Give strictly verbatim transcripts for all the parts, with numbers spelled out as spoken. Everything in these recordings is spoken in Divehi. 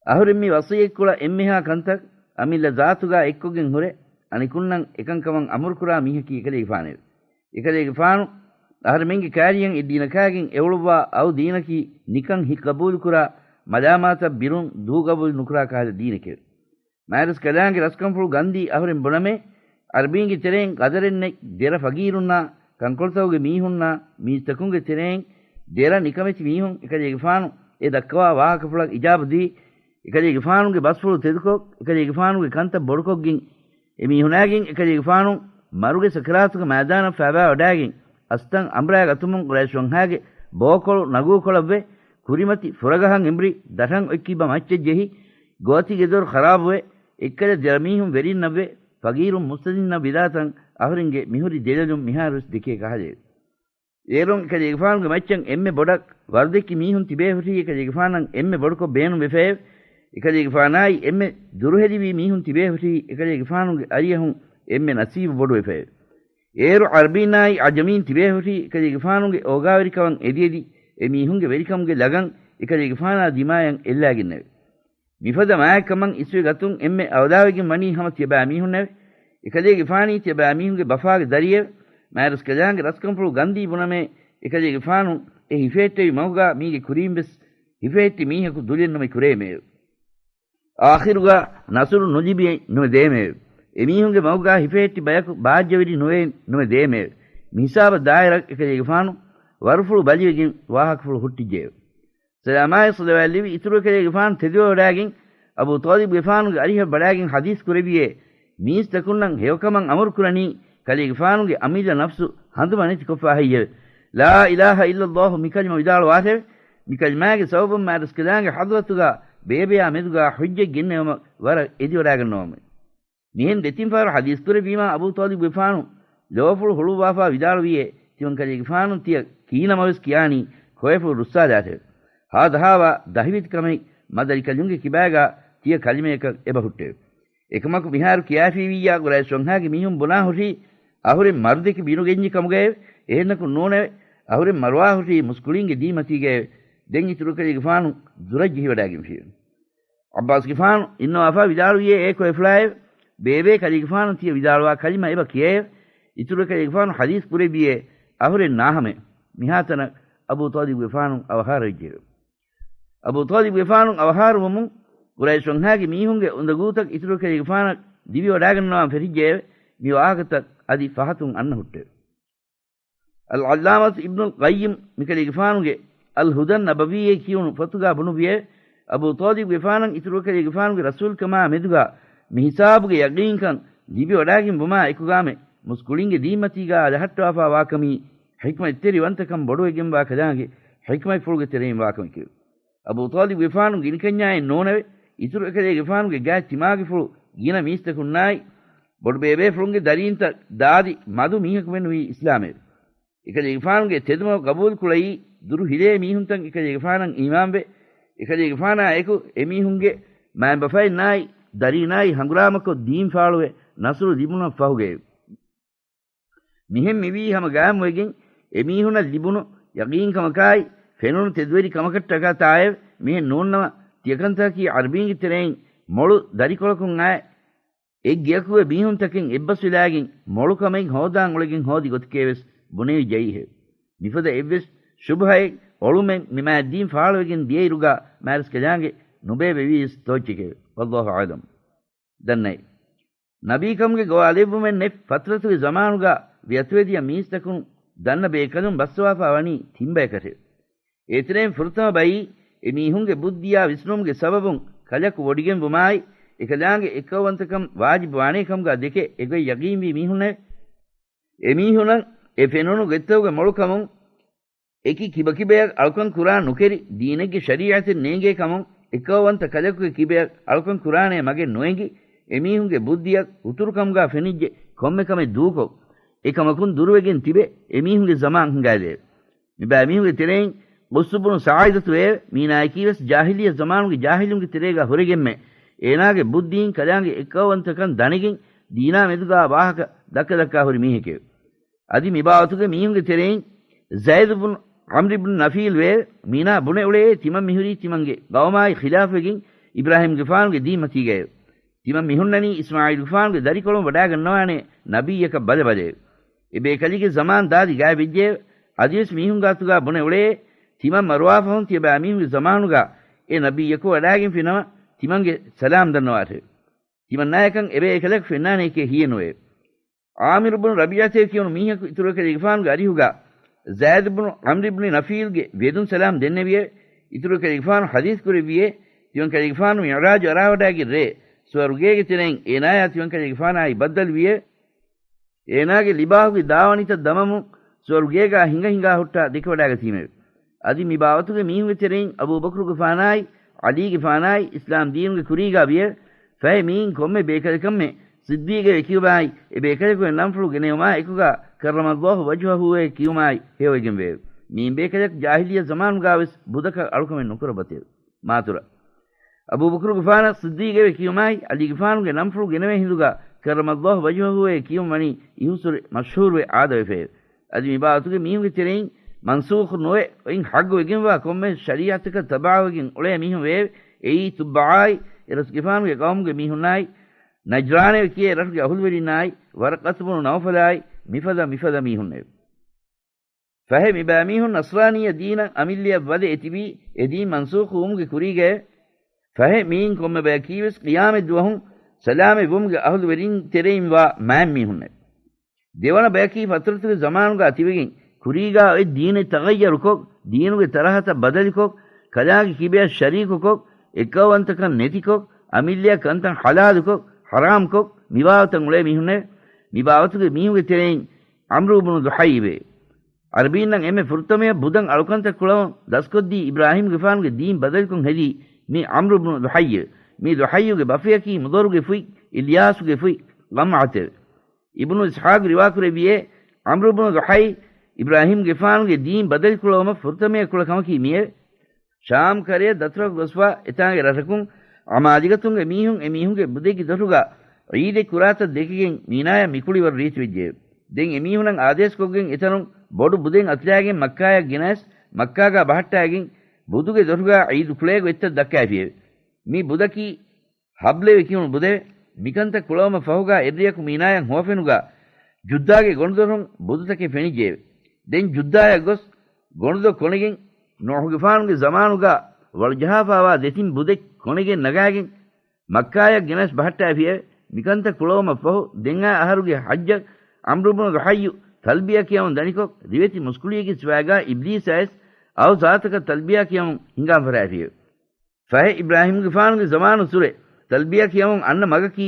އަހުރެން މި ވަޞިއްޔަތްކުޅަ އެންމެހާ ކަންތައް އަމިއްލަ ޒާތުގާ އެއްކޮށްގެން ހުރެ، އަނެކުންނަށް އެކަންކަމަށް އަމުރުކުރާ މީހަކީ އެކަލޭގެފާނެވެ. އެކަލޭގެފާނު އަހަރެމެންގެ ކާރިޔަށް އެއް ދީނަކާގެން އެއުޅުއްވާ އައު ދީނަކީ ނިކަން ހިތް ގަބޫލުކުރާ، މަލާމާތަށް ބިރުން ދޫ ގަބޫލު ނުކުރާ ކަހަލަ ދީނެކެވެ. މާތްރަސްކަލާނގެ ރަސްކަންފުޅު ގަންދީ އަހުރެން ބުނަމޭ، އަރަބީންގެ ތެރެއިން ގަދަރެއް ނެތް ދެރަ ފަގީރުންނާ، ކަންކޮޅުތަކުގެ މީހުންނާ، މީސްތަކުންގެ ތެރެއިން ދެރަ ނިކަމެތި މީހުން އެކަލޭގެފާނު އެ ދައްކަވާ ވާހަކަފުޅަށް އިޖާބަ ދީ، އެކަލޭގެފާނުގެ ބަސްފުޅު ތެދުކޮށް، އެކަލޭގެފާނުގެ ކަންތައް ބޮޑުކޮށްގެން، އެ މީހުނާގެން އެކަލޭގެފާނު މަރުގެ ސަކަރާތުގެ މައިދާނަށް ފައިބާވަޑާގެން، އަސްތަން އަނބުރާ ގަތުމުން ޤުރައިޝް ވަންހާގެ ބޯކޮޅު ނަގޫކޮޅަށްވެ، ކުރިމަތި ފުރަގަހަށް އެނބުރި ދަށަށް އޮތްކިބަ މައްޗަށް ޖެހި، ގޯތިގެ ދޮރު ޚަރާބުވެ، އެއްކަލަ ދެރަމީހުން ވެރިންނަށްވެ، ފަގީރުން މުއްސަދިންނަށް ވިދާތަން އަހުރެންގެ މިހުރި ދެލޮލުން މިހާރުވެސް ދެކޭ ކަހަލައެވެ. އޭރުން އެކަލޭގެފާނުގެ މައްޗަށް އެންމެ ބޮޑަށް ވަރުދެއްކި މީހުން ތިބޭ ހުށީ އެކަލޭގެފާނަށް އެންމެ ބޮޑުކޮށް ބޭނުންވެފައެވެ. އެކަލޭގެފާނާއި އެންމެ ދުރުހެލިވީ މީހުން ތިބޭ ހުށީ އެކަލޭގެފާނުގެ އަރިއަހުން އެންމެ ނަސީބު ބޮޑުވެފައެވެ. އޭރު އަރަބީންނާއި އަޖަމީން ތިބޭ ހުށީ އެކަލޭގެފާނުގެ އޯގާވެރިކަމަށް އެދިއެދި، އެ މީހުންގެ ވެރިކަމުގެ ލަގަން އެކަލޭގެފާނާ ދިމާޔަށް އެއްލާގެންނެވެ. މިފަދަ މާތްކަމަށް އިސްވެ ގަތުން އެންމެ އަވަލާވެގެން ވަނީ ހަމަ ތިޔަބައިމީހުންނެވެ. އެކަލޭގެފާނީ ތިޔަބައިމީހުންގެ ބަފާގެ ދަރިއެވެ. މާތްރަސްކަލާނގެ ރަސްކަންފުޅު ގަންދީ ބުނަމޭ، އެކަލޭގެފާނު އެ ހިފެހެއްޓެވި މަގުގާ މީގެ ކުރީންވެސް ހިފެހެއްޓި މީހަކު ދުލެއް ނުމި ކުރޭމެއެވެ. އާޚިރުގާ ނަޞްރު ނުލިބިއެއް ނުވެ ދޭމެއެވެ. އެމީހުންގެ މަގުގާ ހިފެހެއްޓި ބަޔަކު ބާއްޖަވެރި ނުވެއެއް ނުވެ ދޭމެއެވެ. މިހިސާބަށް ދާއިރަށް އެކަލޭގެފާނު ވަރުފުޅު ބަލިވެގެން ވާހަކަފުޅު ހުއްޓިއްޖެއެވެ. ސަލާމާއި ޞަލަވާތް ލެއްވި އިތުރު އެކަލޭގެފާނު ތެދުވެވަޑާގެން އަބޫ ޠާލިބުގެފާނުގެ އަރިހަށް ވަޑާގެން ޙަދީޘް ކުރެއްވިއޭ، މީސްތަކުންނަށް ހެޔޮކަމަށް އަމުރު ކުރަނީ ކަލޭގެފާނުގެ އަމިއްލަ ނަފްސު ހަނދުމަނެތިކޮށްފާ ހެއްޔެވެ؟ ލާ އިލާހަ އިއްލައްލާހު މި ކަލިމަ ވިދާޅުވާށެވެ. މި ކަލިމާގެ ސަބަބުން މާތްރަސްކަލާނގެ ޙަޟްރަތުގާ ބޭބެޔާ މެދުގާ ޙުއްޖަތް ގެންނެވުމަށް ވަރަށް އެދިވަޑާގަންނަވަމެވެ. މިހެން ދެތިން ފަހަރު ޙަދީޘް ކުރެއްވީމާ އަބޫ ޠާލިބުގެފާނު ލޯފުޅު ހުޅުއްވާފާ ވިދާޅުވިއޭ، ތިމަން ކަލޭގެފާނު ތިޔަ ކީނަމަވެސް ކިޔާނީ ކޮއެފުޅު ރުއްސާލާށެވެ. ހާދަހާވާ ދަހިވެތިކަމެއް މަދަރިކަލުންގެ ކިބާގާ ތިޔަ ކަލިމަޔަކަށް އެބަހުއްޓެވެ. އެކަމަކު މިހާރު ކިޔާފީވިއްޔާ ޤުރައިޝް ވަންހާގެ މީހުން ބުނާ ހުށީ އަހުރެން މަރުދެކެ ބިނުގެންޏެއް ކަމުގައެވެ. އެހެންނަކު ނޫނެވެ. އަހުރެން މަރުވާ ހުށީ މުސްކުޅީންގެ ދީމަތީގައެވެ. ދެން އިތުރު ކަލޭގެފާނު ދުރަށް ޖެހިވަޑާގެންފިއެވެ. ޢައްބާސްގެފާނު އިންނަވާފާ ވިދާޅުވިއޭ އޭ ކޮއެފުޅާއެވެ. ބޭބޭ ކަލޭގެފާނު ތިޔަ ވިދާޅުވާ ކަލިމަ އެބަ ކިޔައެވެ. އިތުރު ކަލޭގެފާނު ޙަދީޘް ކުރެއްވިއޭ އަހުރެން ނާހަމެ. މިހާތަނަށް އަބޫ ޠާލިބުގެފާނު އަވަހާރަވެއްޖެއެވެ. އަބޫ ޠާލިބުގެފާނު އަވަހާރަވުމުން ޤުރައިޝް ވަންހާގެ މީހުންގެ އުނދަގޫތައް އިތުރު ކަލޭގެފާނަށް ލިބިވަޑާގަންނަވާން ފެށިއްޖެއެވެ. މި ވާހަކަތައް އަދި ފަހަތުން އަންނަ ހުއްޓެވެ. އަލްޢައްލާމަތު އިބްނުލް ޤައްޔިމް މިކަލޭގެފާނުގެ އަލް ހުދަން ނަބަވީއޭ ކިޔުނު ފޮތުގާ ބުނުއްވިއެވެ. އަބޫ ޠާލިބުގެފާނަށް އިތުރު ކަލޭގެފާނުގެ ރަސޫލްކަމާ މެދުގާ މިހިސާބުގެ ޔަޤީންކަން ލިބިވަޑާގެން ވުމާ އެކުގާމެ މުސްކުޅިންގެ ދީންމަތީގާ އަލަހައްޓަވާފާ ވާކަމީ ޙިކްމަތްތެރިވަންތަކަން ބޮޑުވެގެންވާ ކަލާނގެ ޙިކްމަތްފުޅުގެ ތެރެއިން ވާކަމެކެވެ. އަބޫ ޠާލިބުގެފާނު ގިނަކަންޏާއެއް ނޫނެވެ. އިތުރު އެކަލޭގެފާނުގެ ގާތް ތިމާގެފުޅު ގިނަ މީސްތަކުންނާއި، ބޮޑުބޭބޭފުޅުންގެ ދަރީންތައް ދާދި މަދު މީހަކު މެނުވީ އިސްލާމެވެ. އެކަލޭގެފާނުގެ ތެދުމަގު ގަބޫލުކުޅައީ ދުރު ހިލޭ މީހުންތައް އެކަލޭގެފާނަށް އީމާންވެ، އެކަލޭގެފާނާ އެކު އެމީހުންގެ މައިންބަފައިންނާއި ދަރީންނާއި ހަނގުރާމަކޮށް ދީން ފާޅުވެ ނަޞްރު ލިބުމަށް ފަހުގައެވެ. މިހެން މިވީ ހަމަ ގާއިމުވެގެން އެމީހުނަށް ލިބުނު ޔަޤީންކަމަކާއި ފެނުނު ތެދުވެރި ކަމަކަށްޓަކާ ތާއެވެ. މިހެން ނޫންނަމަ ތިޔަކަންތަކަކީ ޢަރަބީންގެ ތެރެއިން މޮޅު ދަރިކޮޅަކުން އާއެ އެއްގެއަކުގެ މީހުންތަކެއް އެއްބަސްވެލާގެން މޮޅު ކަމެއް ހޯދާން އުޅެގެން ހޯދި ގޮތެކޭވެސް ބުނެވި ޖައީހެވެ. މިފަދަ އެއްވެސް ޝުބުހައެއް އޮޅުމެއް މި މާތް ދީން ފާޅުވެގެން ދިޔައިރުގާ މާތްރަސްކަލާނގެ ނުބޭބެވީވެސް ތޯއްޗެކެވެ. ވައްލާހު އަޢްލަމް. ދަންނައި. ނަބީކަމުގެ ގޮވާލެއްވުމެއް ނެތް ފަތުރަތުގެ ޒަމާނުގާ ވިޔަތުވެދިޔަ މީސްތަކުން ދަންނަ ބޭކަލުން ބައްސަވާފާ ވަނީ ތިން ބަޔަކަށެވެ. އޭތެރެއިން ފުރަތަމަ ބައީ އެ މީހުންގެ ބުއްދިޔާ ވިސްނުމުގެ ސަބަބުން ކަލަކު ވޮޑިގެން ވުމާއި، އެކަލާނގެ އެއްކައުވަންތަކަން ވާޖިބު ވާނޭ ކަމުގާ ދެކެ އެގޮތް ޔަގީންވީ މީހުންނެވެ. އެމީހުނަށް އެ ފެނުނު ގޮތްތަކުގެ މޮޅުކަމުން އެކި ކިބަކިބަޔަށް އަޅުކަން ކުރާ ނުކެރި ދީނެއްގެ ޝަރީޢަތެއް ނޭނގޭ ކަމުން އެއްކައުވަންތަ ކަލަކުގެ ކިބަޔަށް އަޅުކަން ކުރާނޭ މަގެއް ނުއެނގި، އެމީހުންގެ ބުއްދިއަށް ހުތުރުކަމުގާ ފެނިއްޖެ ކޮންމެ ކަމެއް ދޫކޮށް، އެކަމަކުން ދުރުވެގެން ތިބެ އެމީހުންގެ ޒަމާން ހިނގާލެއެވެ. މިބައިމީހުންގެ ތެރެއިން ޤުއްސު ބުނު ސާޢިދަތު ވެއެވެ. މީނާޔަކީވެސް ޖާހިލިއްޔަ ޒަމާނުގެ ޖާހިލުންގެ ތެރޭގާ ހުރެގެންމެ އޭނާގެ ބުއްދީން ކަލާނގެ އެއްކައުވަންތަކަން ދަނެގެން ދީނާ މެދުގާ ވާހަކަ ދައްކަ ދައްކާ ހުރި މީހެކެވެ. އަދި މިބާވަތުގެ މީހުންގެ ތެރެއިން ޒައިދު ބުނު ޢަމްރު ބުނު ނަފީލް ވެއެވެ. މީނާ ބުނެ އުޅެއޭ ތިމަން މިހުރީ ތިމަންގެ ޤައުމާއި ޚިލާފުވެގެން އިބްރާހީމްގެފާނުގެ ދީމަތީގައެވެ. ތިމަން މިހުންނަނީ އިސްމާޢީލްގެފާނުގެ ދަރިކޮޅުން ވަޑާގަންނަވާނެ ނަބިއްޔަކަށް ބަލަބަލައެވެ. އެބޭކަލެއްގެ ޒަމާން ދާދި ގާތްވެއްޖެއެވެ. އަދިވެސް މީހުން ގާތުގާ ބުނެ އުޅޭ، ތިމަން މަރުވާފަހުން ތިޔަބައިމީހުންގެ ޒަމާނުގާ އެ ނަބިއްޔަކު ވަޑާގެންފިނަމަ، ތިމަންގެ ސަލާމް ދަންނަވާށެވެ. ތިމަންނާޔަކަށް އެބޭކަލަކު ފެންނާނެއެކޭ ހީއެއްނުވެއެވެ. ޢާމިރު ބުނު ރަބީޢަތޭ ކިޔުނު މީހަކު އިތުރުކަލޭގެފާނުގެ އަރިހުގާ ޒައިދު ބުނު ޢަމްރު ބުނި ނަފީލްގެ ވެދުން ސަލާމް ދެންނެވިއެވެ. އިތުރުކަލޭގެފާނު ޙަދީޘް ކުރެއްވިއޭ، ތިމަންކަލޭގެފާނު މިޢުރާޖު އަރާވަޑާގެން ރޭ ސުވަރުގޭގެ ތެރެއިން އޭނާޔާ ތިމަންކަލޭގެފާނާއި ބައްދަލުވިއެވެ. އޭނާގެ ލިބާހުގެ ދާވަނިތައް ދަމަމުން ސުވަރުގޭގާ ހިނގަ ހިނގާ ހުއްޓާ ދެކެވަޑާގަތީމެވެ. އަދި މި ބާވަތުގެ މީހުންގެ ތެރެއިން އަބޫބަކުރުގެފާނާއި ޢަލީގެފާނާއި އިސްލާމް ދީނުގެ ކުރީގާ ވިއެވެ. ފަހެ މިއިން ކޮންމެ ބޭކަލަކަށްމެ ޞިއްދީޤޭވެ ކިޔުމާއި، އެ ބޭކަލަކުގެ ނަންފުޅު ގެނެވުމާ އެކުގާ ކައްރަމައްލާހު ވަޖްހަހޫއޭ ކިޔުމާއި ހެޔޮވެގެން ވެއެވެ. މިއިން ބޭކަލަކު ޖާހިލިއްޔަ ޒަމާނުގާވެސް ބުދަކަށް އަޅުކަމެއް ނުކުރައްވަތެވެ. މާތުރަ. އަބޫބަކުރުގެފާނަށް ޞިއްދީޤޭވެ ކިޔުމާއި، ޢަލީގެފާނުގެ ނަންފުޅު ގެނެވޭ ހިނދުގާ ކައްރަމައްލާހު ވަޖްހަހޫއޭ ކިޔުން ވަނީ އިހުސުރެ މަޝްހޫރުވެ އާދަވެފައެވެ. އަދި މި ބާވަތުގެ މީހުންގެ ތެރެއިން މަންސޫޚު ނުވެ އޮތް ޙައްގުވެގެންވާ ކޮންމެ ޝަރީޢަތަކަށް ތަބަޢަވެގެން އުޅޭ މީހުން ވެއެވެ. އެއީ ތުއްބަޢާއި، އެރަސްގެފާނުގެ ޤައުމުގެ މީހުންނާއި، ނަޖްރާނޭވެ ކިޔޭ ރަށުގެ އަހުލުވެރިންނާއި، ވަރަޤަތު ބުނު ނައުފަލާއި، މިފަދަ މިފަދަ މީހުންނެވެ. ފަހެ މިބައިމީހުން ނަޞްރާނިއްޔަ ދީނަށް އަމިއްލަޔަށް ވަދެ އެތިބީ، އެ ދީން މަންސޫޚު ވުމުގެ ކުރީގައެވެ. ފަހެ މިއިން ކޮންމެ ބަޔަކީވެސް ޤިޔާމަތްދުވަހު ސަލާމަތްވުމުގެ އަހުލުވެރިން ތެރެއިން ވާ މާތްމީހުންނެވެ. ދެވަނަ ބަޔަކީ ފަތުރަތުގެ ޒަމާނުގާ ތިބެގެން ކުރީގާ އޮތް ދީނެއް ތަޣައްޔަރުކޮށް، ދީނުގެ ތަރަހަތައް ބަދަލުކޮށް، ކަލާނގެ ކިބަޔަށް ޝަރީކުކޮށް، އެއްކައުވަންތަކަން ނެތިކޮށް، އަމިއްލަޔަށް ކަންތައް ޙަލާލުކޮށް، ޙަރާމްކޮށް، މިބާވަތަށް އުޅޭ މީހުންނެވެ. މިބާވަތުގެ މީހުންގެ ތެރެއިން ޢަމްރު ބުނު ލުޙައިވެ. ޢަރަބީންނަށް އެންމެ ފުރަތަމަޔަށް ބުދަށް އަޅުކަންތައް ކުޅަވަން ދަސްކޮށްދީ އިބްރާހީމްގެފާނުގެ ދީން ބަދަލުކޮށް ހެދީ މި ޢަމްރު ބުނު ލުޙައްޔެވެ. މި ލުޙައްޔުގެ ބަފަޔަކީ މުޟަރުގެ ފުތް އިލްޔާސުގެ ފުތް ޟަމްޢަތެވެ. އިބްނު އިސްޙާޤު ރިވާކުރެއްވިއޭ، ޢަމްރު ބުނު ލުޙައްޔު އިބްރާހީމްގެފާނުގެ ދީން ބަދަލުކުޅަވުމަށް ފުރަތަމަޔަށް ކުޅަ ކަމަކީ މިއެވެ. ޝާމް ކަރަޔަށް ދަތުރަކު ގޮސްފާ އެތާނގެ ރަށަކުން ޢަމާލިގަތުންގެ މީހުން އެ މީހުންގެ ބުދެއްގެ ދޮށުގަ ޢީދެއް ކުރާތަން ދެކިގެން މީނާޔަށް މިކުޅިވަރު ރީތިވެއްޖެއެވެ. ދެން އެމީހުނަށް އާދޭސްކޮށްގެން އެތަނުން ބޮޑު ބުދެއް އަތުލާގެން މައްކާޔަށް ގެނައަސް، މައްކާގާ ބަހައްޓާގެން ބުދުގެ ދޮށުގާ ޢީދު ކުޅޭ ގޮތްތައް ދައްކާފިއެވެ. މި ބުދަކީ ހަބްލެވެ ކިޔުނު ބުދެވެ. މިކަންތައް ކުޅަވުމަށް ފަހުގާ އެއްރެޔަކު މީނާޔަށް ހުވަފެނުގާ ޖުއްދާގެ ގޮނޑުދޮށުން ބުދުތަކެއް ފެނިއްޖެއެވެ. ދެން ޖުއްދާޔަށް ގޮސް ގޮނޑުދޮށް ކޮނެގެން ނޫޙުގެފާނުގެ ޒަމާނުގާ ވަޅުޖަހާފާވާ ދެތިން ބުދެއް ކޮނެގެން ނަގާގެން މައްކާޔަށް ގެނަސް ބަހައްޓާފިއެވެ. މިކަންތައް ކުޅަވުމަށްފަހު ދެން އާ އަހަރުގެ ޙައްޖަށް ޢަމްރު ބުނު ލުޙައްޔު ތަލްބިޔާ ކިޔަމުން ދަނިކޮށް، ރިވެތި މުސްކުޅިއެއްގެ ސިފައިގާ އިބްލީސާވެސް އައު ޒާތަކަށް ތަލްބިޔާ ކިޔަމުން ހިނގާން ފަށާފިއެވެ. ފަހެ އިބްރާހީމްގެފާނުގެ ޒަމާނުއްސުރެ ތަލްބިޔާ ކިޔަމުން އަންނަ މަގަކީ،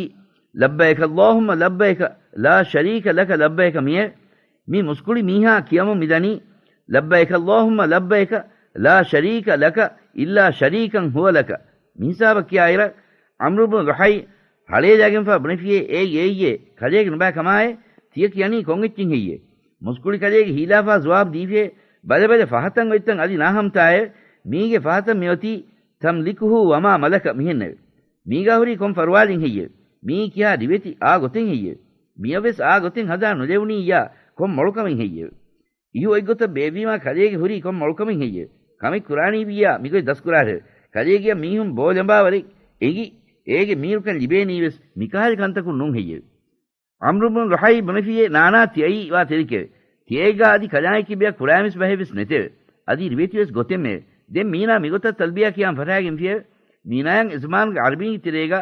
"ލައްބައިކަ އައްލާހުއްމަ ލައްބައިކަ، ލާ ޝަރީކަ ލަކަ ލައްބައިކަ" މިއެވެ. މި މުސްކުޅި މީހާ ކިޔަމުން މިދަނީ، "ލައްބައިކަ އައްލާހުއްމަ ލައްބައިކަ، ލާ ޝަރީކަ ލަކަ، އިއްލާ ޝަރީކަން ހުވަ ލަކަ." މިހިސާބަށް ކިޔާއިރަށް، ޢަމްރު ބުނު ލުޙައި ހަޅޭލާގެންފާ ބުނެފިއޭ، އޭ އޭއްޔޭ، ކަލޭގެ ނުބައި ކަމާއޭ، ތިޔަ ކިޔަނީ ކޮން އެއްޗެއް ހެއްޔޭ؟ މުސްކުޅި ކަލޭގެ ހީލާފާ ޒުވާބު ދީފިއޭ، ބަލަ ބަލަ ފަހަތަށް އޮތްތަން އަދި ނާހަމްތާއެވެ. މީގެ ފަހަތަށް މިއޮތީ، "ތަމްލިކުހޫ ވަމާ މަލަކަ" މިހެންނެވެ. މީގާ ހުރީ ކޮން ފަރުވާލެއް ހެއްޔެވެ؟ މިއީ ކިހާ ރިވެތި އާ ގޮތެއް ހެއްޔެވެ؟ މިއަށްވެސް އާ ގޮތެއް ހަދާ ނުލެވުނީއްޔާ ކޮން މޮޅުކަމެއް ހެއްޔެވެ؟ އިހު އޮތްގޮތަށް ބޭއްވީމާ ކަލޭގެ ހުރީ ކޮން މޮޅުކަމެއް ހެއްޔެވެ؟ ކަމެއް ކުރާނީވިއްޔާ މިގޮތް ދަސްކުރާށެވެ. ކަލޭގެއަށް މީހުން ބޯލަނބާވަރެއް އެނގި، އޭގެ މީރުކަން ލިބޭނީވެސް މިކަހަލަ ކަންތަކުން ނޫން ހެއްޔެވެ؟ ޢަމްރު ބުނު ލުޙައި ބުނެފިއޭ، ނާނާ، ތިޔައީ ވާ ތެރެކެވެ. ތިޔައީގާ އަދި ކަލާނގެ ކިބަޔަށް ކުރާމެސް ބަހެއްވެސް ނެތެވެ. އަދި ރިވެތިވެސް ގޮތެއްމެވެ. ދެން މީނާ މިގޮތަށް ތަލްބިޔާ ކިޔާން ފަށާގެންފިއެވެ. މީނާޔަށް އެޒަމާނުގެ ޢަރަބީންގެ ތެރޭގާ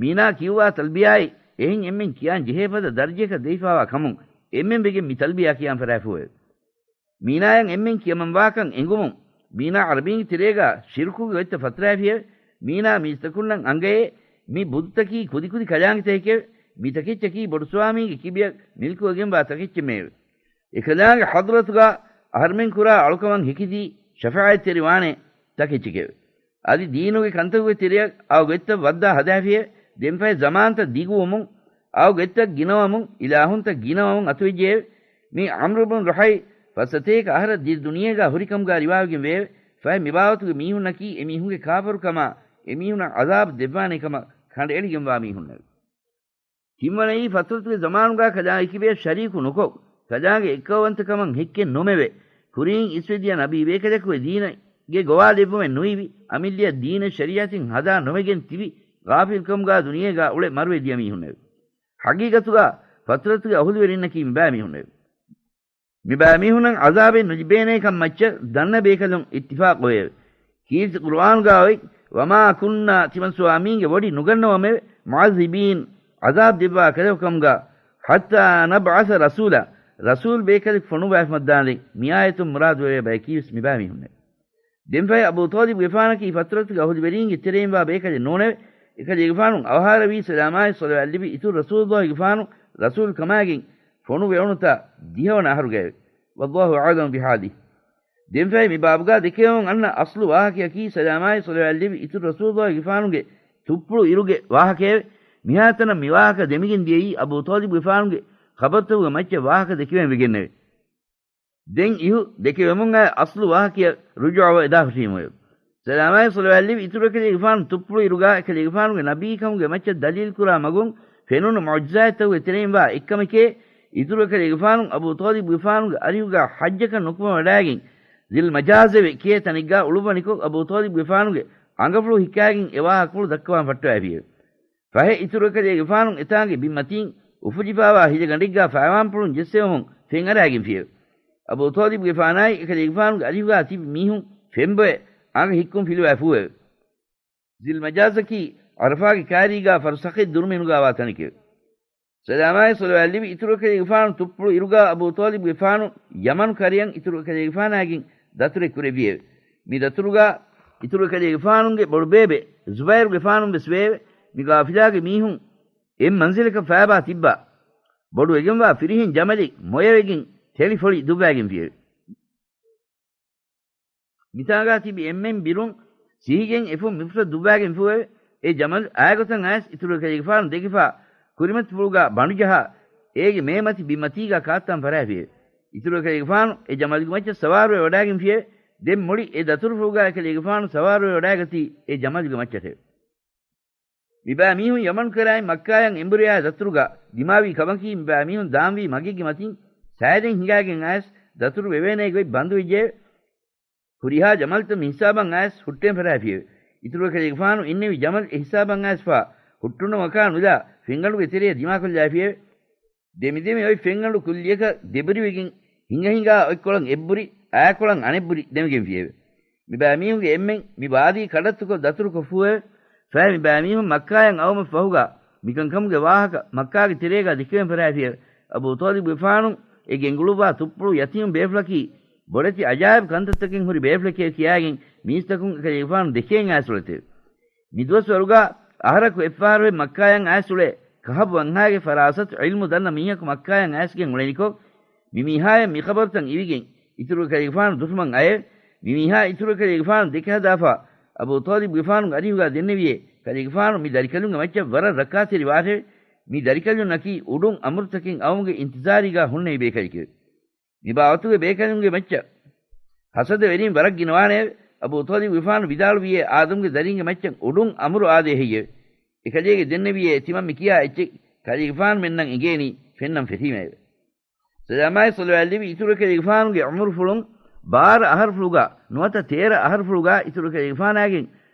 މީނާ ކިޔުއްވާ ތަލްބިޔާއެއް އެހެން އެންމެން ކިޔާން ޖެހޭ ފަދަ ދަރަޖައަކަށް ދެވިފާވާ ކަމުން އެންމެން ވެގެން މި ތަލްބިޔާ ކިޔާން ފަށާފިއެވެ. މީނާޔަށް އެންމެން ކިޔަމަންވާކަން އެނގުމުން، މީނާ ޢަރަބީންގެ ތެރޭގާ ޝިރުކުގެ ގޮތްތައް ފަތުރާފިއެވެ. މީނާ މީސްތަކުންނަށް އަނގައޭ، މި ބުދުތަކީ ކުދިކުދި ކަލާނގެތަކެކެވެ. މިތަކެއްޗަކީ ބޮޑުސުވާމީގެ ކިބަޔަށް މިލްކުވެގެންވާ ތަކެއްޗެއްމެއެވެ. އެކަލާނގެ ޙަޟްރަތުގާ އަހަރުމެން ކުރާ އަޅުކަމަށް ހެކިދީ ޝަފާޢަތްތެރިވާނެ ތަކެއްޗެކެވެ. އަދި ދީނުގެ ކަންތަކުގެ ތެރެއަށް އައު ގޮތްތައް ވައްދާ ހަދާފިއެވެ. ދެންފަހެ ޒަމާންތައް ދިގުވުމުން، އައު ގޮތްތައް ގިނަވަމުން، އިލާހުންތައް ގިނަވަމުން އަތުވެއްޖެއެވެ. މި ޢަމްރު ބުނު ލުޙައި ފައްސަތޭކަ އަހަރަށް ދިރި ދުނިޔޭގާ ހުރިކަމުގާ ރިވާވެގެން ވެއެވެ. ފަހެ މިބާވަތުގެ މީހުންނަކީ އެމީހުންގެ ކާފަރުކަމާ، އެމީހުނަށް ޢަޒާބު ދެއްވާނޭ ކަމަށް ކަނޑައެޅިގެންވާ މީހުންނެވެ. ތިންވަނައީ ފަތުރަތުގެ ޒަމާނުގާ ކަލާނގެ ކިބަޔަށް ޝަރީކު ނުކޮށް، ކަލާނގެ އެއްކައުވަންތަކަމަށް ހެއްކެއް ނުމެވެ، ކުރީން އިސްވެދިޔަ ނަބީ ބޭކަލަކުގެ ދީނަށް ގޮވާލެއްވުމެއް ނުއިވި، އަމިއްލަޔަށް ދީނެއް ޝަރީޢަތެއް ހަދާ ނުވެގެން ތިބި، ޣާފިލްކަމުގާ ދުނިޔޭގާ އުޅެ މަރުވެ ދިޔަ މީހުންނެވެ. ޙަޤީޤަތުގާ ފަތުރަތުގެ އަހުލުވެރިންނަކީ މިބައިމީހުންނެވެ. މިބައިމީހުންނަށް ޢަޛާބެއް ނުލިބޭނޭކަން މައްޗަށް ދަންނަ ބޭކަލުން އިއްތިފާޤުވެއެވެ. ކީރިތި ޤުރުއާނުގާ އޮތް، "ވަމާ ކުންނާ" ތިމަން ސުވާމީންގެ ވޮޑި ނުގަންނަވަމެވެ. "مُعَذِّبِينَ" ޢަޛާބު ދެއްވާ ކަލޭގެކަމުގާ. "حَتَّىٰ نَبْعَثَ رَسُولًا" ރަސޫލް ބޭކަލެއް ފޮނުއްވާފަ މައްދާނަދެން މިއާޔަތުން މުރާދުވެވޭ ބައެކީވެސް މިބައިމީހުންނެވެ. ދެންފަހެ އަބޫ ޠާލިބުގެފާނަކީ ފަތުރަތުގެ އަހުލުވެރީންގެ ތެރެއިންވާ ބޭކަލެއް ނޫނެވެ. އެކަލޭގެފާނު އަވަހާރަވީ ސަލާމާއި ޞަލަވާތްލިބި އިތުރު ރަސޫލުއްލާހިގެފާނު ރަސޫލުކަމާގެން ފޮނުވެވުނުތާ ދިހަވަނަ އަހަރުގައެވެ. والله أعلم بحاله. ދެންފަހެ މި ބާބުގާ ދެކެވެމުން އަންނަ އަސްލު ވާހަކަޔަކީ ސަލާމާއި ޞަލަވާތްލިބި އިތުރު ރަސޫލުއްލާހިގެފާނުގެ ތުއްޕުޅު އިރުގެ ވާހަކައެވެ. މިހާތަނަށް މި ވާހަކަ ދެމިގެން ދިޔައީ އަބޫ ޠާލިބުގެފާނުގެ ޚަބަރުތަކުގެ މައްޗަށް ވާހަކަ ދެކެވެން ވެގެންނެވެ. ދެން އިހު ދެކެވެމުން އައި އަސްލު ވާހަކަޔަށް ރުޖޫޢަވެ އެދާފަށީމުއެވެ. ސަލާމާއި ޞަލަވާތްލިބި އިތުރު އެކަލޭގެފާނު ތުއްޕުޅު އިރުގާ އެކަލޭގެފާނުގެ ނަބީކަމުގެ މައްޗަށް ދަލީލުކުރާ މަގުން ފެނުނު މުޢުޖިޒާތްތަކުގެ ތެރެއިންވާ އެއްކަމެކޭ، އިތުރު އެކަލޭގެފާނު އަބޫ ޠާލިބުގެފާނުގެ އަރިހުގާ ޙައްޖަކަށް ނުކުމެވަޑައިގެން ޒިލް މަޖާޒެވެ ކިޔޭ ތަނެއްގާ އުޅުއްވަނިކޮށް އަބޫ ޠާލިބުގެފާނުގެ އަނގަފުޅު ހިއްކާގެން އެ ވާހަކަފުޅު ދައްކަވާން ފައްޓަވައިފިއެވެ. ފަހެ އިތުރު އެކަލޭގެފާނު އެތާނގެ ބިންމަތީން އުފުޖިފާވާ ހިލަގަނޑެއްގާ ފައިވާންޕުޅުން ޖެއްސެވެމުން ފެންއަރާގެންފިއެވެ. އަބޫ ޠާލިބުގެފާނާއި އެކަލޭގެފާނުގެ އަރިހުގާ ތިބި މީހުން ފެންބޮއެ އަނގަ ހިއްކުން ފިލުވައިފޫއެވެ. ޒިލް މަޖާޒަކީ ޢަރަފާގެ ކާރީގާ ފަރުސަޚެއް ދުރުމިނުގާވާ ތަނެކެވެ. ސަލާމާއި ޞަލަވާތްލިބި އިތުރު އެކަލޭގެފާނު ތުއްޕުޅު އިރުގާ އަބޫ ޠާލިބުގެފާނު ޔަމަނު ކަރަޔަށް އިތުރު އެކަލޭގެފާނާގެން ދަތުރެއް ކުރެއްވިއެވެ. މި ދަތުރުގާ އިތުރު އެކަލޭގެފާނުގެ ބޮޑުބޭބެ ޒުބައިރުގެފާނު ވެސް ވެއެވެ. މި ޤާފިލާގެ މީހުން އެއް މަންޒިލަކަށް ފައިބާ ތިއްބާ ބޮޑުވެގެންވާ ފިރިހެން ޖަމަލެއް މޮޔަވެގެން ތެޅިފޮޅި ދުއްވައިގެންފިއެވެ. މިތާނގާ ތިބި އެންމެން ބިރުން ސިހިގެން އެފުށް މިފުށަށް ދުއްވާގެންފޫއެވެ. އެ ޖަމަލު އާގޮތަށް އައިސް އިތުރު އެކަލޭގެފާނު ދެކިފާ ކުރިމަތިފުޅުގާ ބަނޑުޖަހާ، އޭގެ މޭމަތި ބިންމަތީގާ ކާއްތާން ފަރާފިއެވެ. އިތުރު އެކަލޭގެފާނު އެ ޖަމަލުގެ މައްޗަށް ސަވާރުވެ ވަޑާގެންފިއެވެ. ދެން މުޅި އެ ދަތުރުފުޅުގާ އެކަލޭގެފާނު ސަވާރުވެ ވަޑާގަތީ އެ ޖަމަލުގެ މައްޗަށެވެ. މިބައިމީހުން ޔަމަން ކަރައިން މައްކާޔަށް އެނބުރިޔާ ދަތުރުގަ ދިމާވީ ކަމަކީ، މިބައިމީހުން ދާންވީ މަގެއްގެ މަތިން ސައިދެއް ހިނގާގެން އައިސް ދަތުރު ވެވޭނޭ ގޮތް ބަންދުވެއްޖެއެވެ. ހުރިހާ ޖަމަލްތައް މިހިސާބަށް އައިސް ހުއްޓޭން ފަރާފިއެވެ. އިތުރު އެކަލޭގެފާނު އިންނެވި ޖަމަލް އެހިސާބަށް އައިސްފާ ހުއްޓުނު ވަކާ ނުލާ ފެންގަނޑުގެ ތެރެޔަށް ދިމާކޮށްލާފިއެވެ. ދެމިދެމި އޮތް ފެންގަނޑު ކުއްލިއަކަށް ދެބުރިވެގެން ހިނގަހިނގާ އޮތްކޮޅަށް އެއްބުރި، އައިކޮޅަށް އަނެއްބުރި ދެމިގެންފިއެވެ. މިބައިމީހުންގެ އެންމެން މި ވާދީ ކަޑައްތުކޮށް ދަތުރުކޮށްފޫއެވެ. ފަހެ މިބައިމީހުން މައްކާޔަށް އައުމަށް ފަހުގާ މިކަންކަމުގެ ވާހަކަ މައްކާގެ ތެރޭގާ ދެކެވެން ފަރާފިއެވެ. އަބޫ ޠާލިބުގެފާނު އެ ގެންގުޅުއްވާ ތުއްޕުޅު ޔަތީމު ބޭފުޅަކީ ބޮޑެތި އަޖާއިބު ކަންތައްތަކެއް ހުރި ބޭފުޅެކޭ ކިޔާގެން މީސްތަކުން އެކަލޭގެފާނު ދެކޭން އައިސް އުޅެތެވެ. މިދުވަސްވަރުގާ އަހަރަކު އެއްފަހަރުހެން މައްކާޔަށް އައިސް އުޅޭ ކަހަބު ވަންހާގެ ފަރާސަތު ޢިލްމު ދަންނަ މީހަކު މައްކާޔަށް އައިސްގެން އުޅެނިކޮށް، މި މީހާޔަށް މި ޚަބަރުތައް އިވިގެން އިތުރު ކަލޭގެފާނު ދުށުމަށް އައެވެ. މި މީހާ އިތުރު ކަލޭގެފާނު ދެކެހަދާފާ އަބޫ ޠާލިބުގެފާނުގެ އަރިހުގާ ދެންނެވިއޭ، ކަލޭގެފާނު މި ދަރިކަލުންގެ މައްޗަށް ވަރަށް ރައްކާތެރި ވާށެވެ. މި ދަރިކަލުންނަކީ އުޑުން އަމުރުތަކެއް އައުމުގެ އިންތިޒާރީގާ ހުންނެވި ބޭކަލެކެވެ. މި ބާވަތުގެ ބޭކަލުންގެ މައްޗަށް ހަސަދަވެރިން ވަރަށް ގިނަވާނެއެވެ. އަބޫ ޠާލިބުގެފާނު ވިދާޅުވިއޭ އާދަމްގެ ދަރިންގެ މައްޗަށް އުޑުން އަމުރު އާދޭ ހެއްޔެވެ؟ އެކަލޭގެ ދެންނެވިއޭ ތިމަން މި ކިޔާ އެއްޗެއް ކަލޭގެފާނުމެންނަށް އެނގޭނީ ފެންނަން ފެށީމައެވެ. ސަލާމާއި ޞަލަވާތްލިބި އިތުރު ކަލޭގެފާނުގެ ޢުމުރުފުޅުން ބާރަ އަހަރުފުޅުގާ ނުވަތަ ތޭރަ އަހަރުފުޅުގާ އިތުރު ކަލޭގެފާނާގެން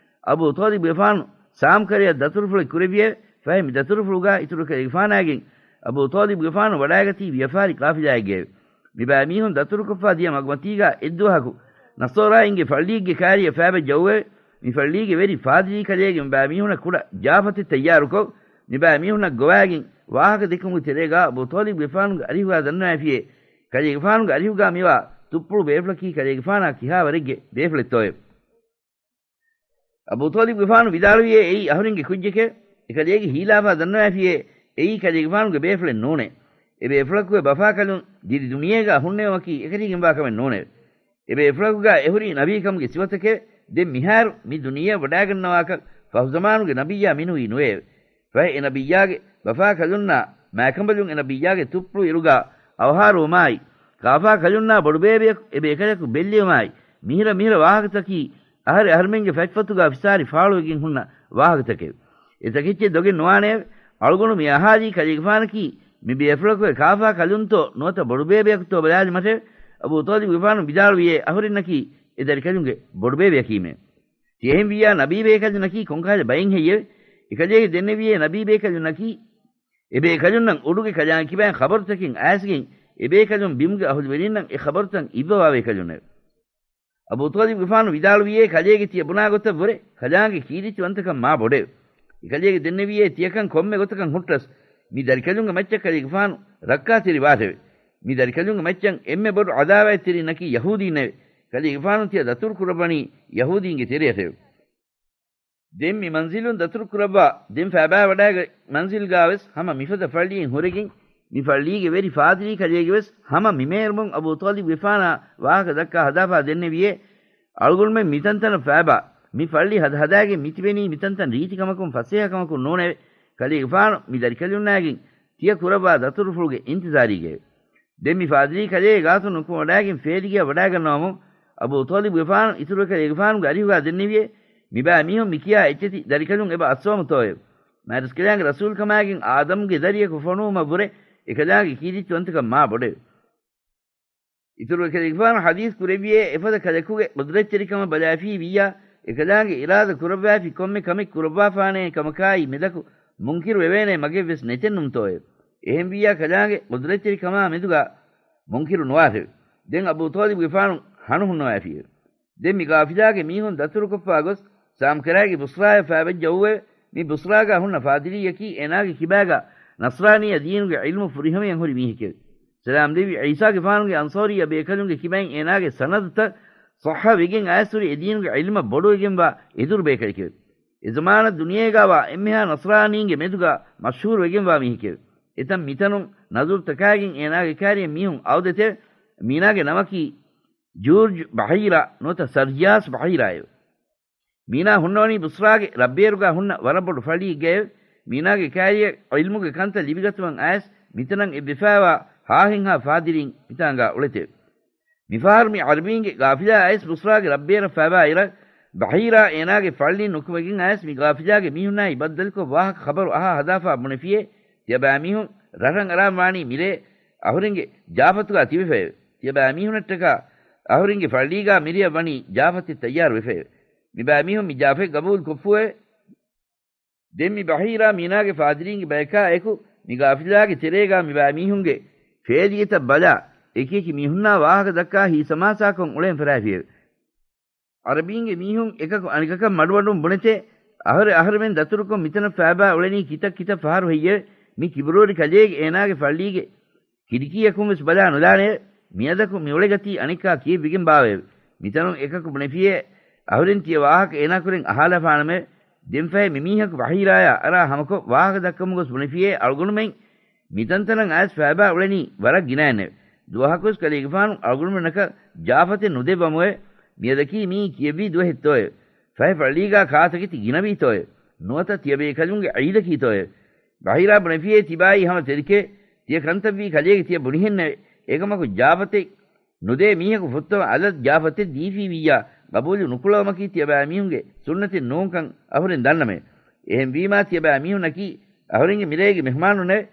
އަބޫ ޠާލިބުގެފާނު ސާމް ކަރަޔަށް ދަތުރުފުޅެއް ކުރެއްވިއެވެ. ފަހެ މި ދަތުރުފުޅުގާ އިތުރު ކަލޭގެފާނާގެން އަބޫ ޠާލިބުގެފާނު ވަޑާގަތީ ވިޔަފާރި ޤާފިލާއެއްގައެވެ. މިބައިމީހުން ދަތުރުކޮށްފާ ދިޔަ މަގުމަތީގާ އެއްދުވަހަކު ނަޞާރާއިންގެ ފައްޅީގެ ކާރިއަށް ފައިބައްޖައުއެވެ. މި ފައްޅީގެ ވެރި ފާދިރީ ކަލޭގެ މިބައިމީހުންނަށް ކުޑަ ޖާފަތެއް ތައްޔާރުކޮށް، މިބައިމީހުންނަށް ގޮވާގެން ވާހަކަ ދެއްކުމުގެ ތެރޭގާ އަބޫ ޠާލިބުގެފާނުގެ އަރިހުގާ ދަންނަވައިފިއޭ، ކަލޭގެފާނުގެ އަރިހުގާ މިވާ ތުއްޕުޅު ބޭފުޅަކީ ކަލޭގެފާނާ ކިހާވަރެއްގެ ބޭފުޅެއްތޯއެވެ. އަބޫ ޠާލިބުގެފާނު ވިދާޅުވިއޭ އެއީ އަހުރެންގެ ކުއްޖެކެވެ. އެކަލޭގެ ހީލާފާ ދަންނަވައިފިއޭ އެއީ ކަލޭގެފާނުގެ ބޭފުޅެއް ނޫނޭ. އެބޭފުޅަކުގެ ބަފާކަލުން ދިރި ދުނިޔޭގާ ހުންނެވުމަކީ އެކަށީގެންވާ ކަމެއް ނޫނެވެ. އެބޭފުޅަކުގާ އެހުރީ ނަބީކަމުގެ ސިފަތަކެވެ. ދެން މިހާރު މި ދުނިޔެއަށް ވަޑާގަންނަވާކަށް ފަހުޒަމާނުގެ ނަބިއްޔާ މިނުވީ ނުވެއެވެ. ފަހެ އެ ނަބިއްޔާގެ ބަފާކަލުންނާ މާކަނބަލުން އެ ނަބިއްޔާގެ ތުއްޕުޅު އިރުގާ އަވަހާރަވުމާއި، ކާފާ ކަލުންނާ ބޮޑުބޭބެއަކު އެ ބޭކަލަކު ބެއްލެވުމާއި، މިހިރަ މިހިރަ ވާހަކަތަކީ އަހަރެ އަހަރުމެންގެ ފަތްފަތުގާ ފިސާރި ފާޅުވެގެން ހުންނަ ވާހަކަތަކެވެ. އެތަކެއްޗެއް ދޮގެއް ނުވާނެއެވެ. އަޅުގަނޑު މި އަހާލީ ކަލޭގެފާނަކީ މި ބޭފުޅަކުގެ ކާފާ ކަލުންތޯ ނުވަތަ ބޮޑުބޭބެއަކުތޯ ބަލާލިމަށެވެ. އަބޫ ޠާލިބުގެފާނު ވިދާޅުވިއޭ އަހުރެންނަކީ އެ ދަރިކަލުންގެ ބޮޑުބޭބެއަކީމެ. ތިޔަހެންވިއްޔާ ނަބީބޭކަލުންނަކީ ކޮންކަހަލަ ބައެއް ހެއްޔެވެ؟ އެކަލޭގެ ދެންނެވިއޭ ނަބީބޭކަލުންނަކީ އެބޭކަލުންނަށް އުޑުގެ ކަލާނގެ ކިބައިން ޚަބަރުތަކެއް އައިސްގެން އެބޭކަލުން ބިމުގެ އަހުލުވެރިންނަށް އެ ޚަބަރުތައް އިއްވަވާ ބޭކަލުންނެވެ. އަބޫ ޠާލިބުގެފާނު ވިދާޅުވިއޭ ކަލޭގެ ތިޔަ ބުނާ ގޮތަށްވުރެ ކަލާނގެ ކީރިތިވަންތަކަން މާ ބޮޑެވެ. އެކަލޭގެ ދެންނެވިއޭ ތިޔަކަން ކޮންމެ ގޮތަކަށް ހުއްޓަސް މި ދަރިކަލުންގެ މައްޗަށް ކަލޭގެފާނު ރައްކާތެރި ވާށެވެ. މި ދަރިކަލުންގެ މައްޗަށް އެންމެ ބޮޑު ޢަދާވާތްތެރިންނަކީ ޔަހޫދީންނެވެ. ކަލޭގެފާނު ތިޔަ ދަތުރު ކުރައްވަނީ ޔަހޫދީންގެ ތެރެއަށެވެ. ދެން މި މަންޒިލުން ދަތުރު ކުރައްވާ، ދެން ފައިބާވަޑައިގަތް މަންޒިލްގާވެސް ހަމަ މިފަދަ ފައްޅިއެއް ހުރެގެން، މި ފައްޅީގެ ވެރި ފާދިރީ ކަލޭގެވެސް ހަމަ މި މޭރުމުން އަބޫ ޠާލިބުގެފާނާ ވާހަކަ ދައްކާ ހަދާފާ ދެންނެވިއޭ، އަޅުގަނޑުމެން މިތަންތަނަށް ފައިބާ، މި ފައްޅި ހަދަ ހަދާގެން މިތިބެނީ މިތަންތަން ރީތިކަމަކުން ފަސޭހަކަމަކުން ނޫނެވެ. ކަލޭގެފާނު މި ދަރިކަލުންނާގެން ތިޔަ ކުރައްވާ ދަތުރުފުޅުގެ އިންތިޒާރީގައެވެ. ދެން މި ފާދިރީ ކަލޭ ގާތުން ނުކުމެވަޑައިގެން ފޭލިގެއަށް ވަޑައިގަންނަވަމުން، އަބޫ ޠާލިބުގެފާނު އިތުރު ކަލޭގެފާނުގެ އަރިހުގާ ދެންނެވިއޭ، މިބައިމީހުން މިކިޔާ އެއްޗެތި ދަރިކަލުން އެބަ އައްސަވަމުތޯއެވެ؟ މާތްރަސްކަލާނގެ ރަސޫލްކަމާގެން އާދަމްގެ ދަރިޔަކު ފޮނުވުމަށްވުރެ އެކަލާނގެ ކީރިތިވަންތަކަން މާ ބޮޑެވެ. އިތުރު ކަލޭގެފާނު ޙަދީޘް ކުރެއްވިއޭ، އެފަދަ ކަލަކުގެ ޤުދްރަތްތެރިކަމަށް ބަލާފީ ވިއްޔާ، އެކަލާނގެ އިރާދަ ކުރައްވާފި ކޮންމެ ކަމެއް ކުރައްވާފާނޭ ކަމަކާއި މެދަކު މުންކިރު ވެވޭނޭ މަގެއްވެސް ނެތެއްނުންތޯއެވެ؟ އެހެންވިއްޔާ ކަލާނގެ ޤުދްރަތްތެރިކަމާ މެދުގާ މުންކިރު ނުވާށެވެ. ދެން އަބޫ ޠާލިބުގެފާނު ހަނު ހުންނަވައިފިއެވެ. ދެން މި ޤާފިލާގެ މީހުން ދަތުރުކޮށްފާ ގޮސް ސާމްކަރާގެ ބުޞްރާއަށް ފައިބައްޖައޫއެވެ. މި ބުޞްރާގާ ހުންނަ ފާދިރީއަކީ އޭނާގެ ކިބާގާ ނަޞްރާނީއްޔަ ދީނުގެ ޢިލްމު ފުރިހަމަޔަށް ހުރި މީހެކެވެ. ސަލާމް ލެއްވި ޢީސާގެފާނުގެ އަންޞާރިއްޔަ ބޭކަލުންގެ ކިބައިން އޭނާގެ ސަނަދުތައް ޞައްޙަ ވެގެން އައިސްހުރި އެދީނުގެ ޢިލްމަށް ބޮޑުވެގެންވާ އެދުރު ބޭކަލެކެވެ. އެ ޒަމާނަށް ދުނިޔޭގާވާ އެންމެހާ ނަޞްރާނީންގެ މެދުގާ މަޝްހޫރު ވެގެންވާ މީހެކެވެ. އެތަން މިތަނުން ނަޒުރު ތަކާގެން އޭނާގެ ކާރިޔަށް މީހުން އައުދެތެވެ. މީނާގެ ނަމަކީ ޖޫރްޖް ބަހީރާ ނުވަތަ ސަރްޖިއާސް ބަހީރާއެވެ. މީނާ ހުންނަވަނީ ބުޞްރާގެ ރަށްބޭރުގާ ހުންނަ ވަރަށް ބޮޑު ފައްޅިއެއްގައެވެ. މީނާގެ ކާރިޔަށް ޢިލްމުގެ ކަންތައް ލިބިގަތުމަށް އައިސް މިތަނަށް އެއްވެފައިވާ ހާހެއްހާ ފާދިރީން މިތާނގާ އުޅެތެވެ. މިފަހަރު މި ޢަރަބީންގެ ޤާފިލާ އައިސް ބުޞްރާގެ ރަށްބޭރަށް ފައިބާ އިރަށް، ބަހީރާ އޭނާގެ ފައްޅިން ނުކުމެގެން އައިސް މި ޤާފިލާގެ މީހުންނާއި ބައްދަލުކޮށް ވާހަކަ ޚަބަރު އަހާ ހަދާފާ ބުނެފިއޭ، ތިޔަބައިމީހުން ރަށްރަށް އަރާން ވާނީ މިރޭ އަހުރެންގެ ޖާފަތުގާ ތިބެފައެވެ. ތިޔަބައިމީހުނަށްޓަކާ އަހުރެންގެ ފައްޅީގާ މިރެޔަށް ވަނީ ޖާފަތެއް ތައްޔާރު ވެފައެވެ. މިބައިމީހުން މި ޖާފަތް ގަބޫލު ކޮށްފޫއެވެ. ދެން މި ބަހީރާ މީނާގެ ފާދިރީންގެ ބަޔަކާ އެކު މި ގާފިލާގެ ތެރޭގާ މިބައިމީހުންގެ ފޭލިގެތައް ބަލާ، އެކިއެކި މީހުންނާ ވާހަކަ ދައްކާ ހިތްސަމާސާކޮށް އުޅެން ފަރާފިއެވެ. ޢަރަބީންގެ މީހުން އެކަކު އަނެކަކަށް މަޑުމަޑުން ބުނެތޭ، އަހަރެ އަހަރެމެން ދަތުރުކޮށް މިތަނަށް ފައިބާ އުޅެނީ ކިތައް ކިތައް ފަހަރު ހެއްޔެވެ؟ މި ކިބުރުވެރި ކަލޭގެ އޭނާގެ ފައްޅީގެ ކިޑިކީއަކުން ވެސް ބަލާ ނުލާނެއެވެ. މިއަދަކު މި އުޅެގަތީ އަނެއްކާ ކިޔެއްވިގެން ބާވައެވެ. މިތަނުން އެކަކު ބުނެފިއޭ، އަހުރެން ތިޔަ ވާހަކަ އޭނާކުރެން އަހާލާފާނަމެވެ. ދެންފަހެ މިމީހަކު ބަހީރާޔާ އަރާ ހަމަކޮށް ވާހަކަ ދައްކަމުން ގޮސް ބުނެފިއޭ، އަޅުގަނޑުމެން މިތަންތަނަށް އައިސް ފައިބާ އުޅެނީ ވަރަށް ގިނައެއްނެވެ. ދުވަހަކުވެސް ކަލޭގެފާނު އަޅުގަނޑުމެންނަކަށް ޖާފަތެއް ނުދެއްވަމުއެވެ. މިއަދަކީ މިއީ ކިޔެއްވި ދުވަހެއްތޯއެވެ؟ ފަހެ ފައްޅީގާ ކާތަކެތި ގިނަވީތޯއެވެ؟ ނުވަތަ ތިޔަބޭކަލުންގެ ޢީދަކީތޯއެވެ؟ ބަހީރާ ބުނެފިއޭ ތިބާއީ ހަމަ ތެރިކެވެ. ތިޔަ ކަންތައްވީ ކަލޭގެ ތިޔަ ބުނިހެންނެވެ. އެކަމަކު ޖާފަތެއް ނުދޭ މީހަކު ފުއްތަމަ އަލަށް ޖާފަތެއް ދީފީ ވިއްޔާ، ގަބޫލު ނުކުޅަވުމަކީ ތިޔަބައިމީހުންގެ ސުންނަތެއް ނޫންކަން އަހުރެން ދަންނަމެވެ. އެހެންވީމާ ތިޔަބައިމީހުންނަކީ އަހުރެންގެ މިރޭގެ މެހުމާނުންނެވެ.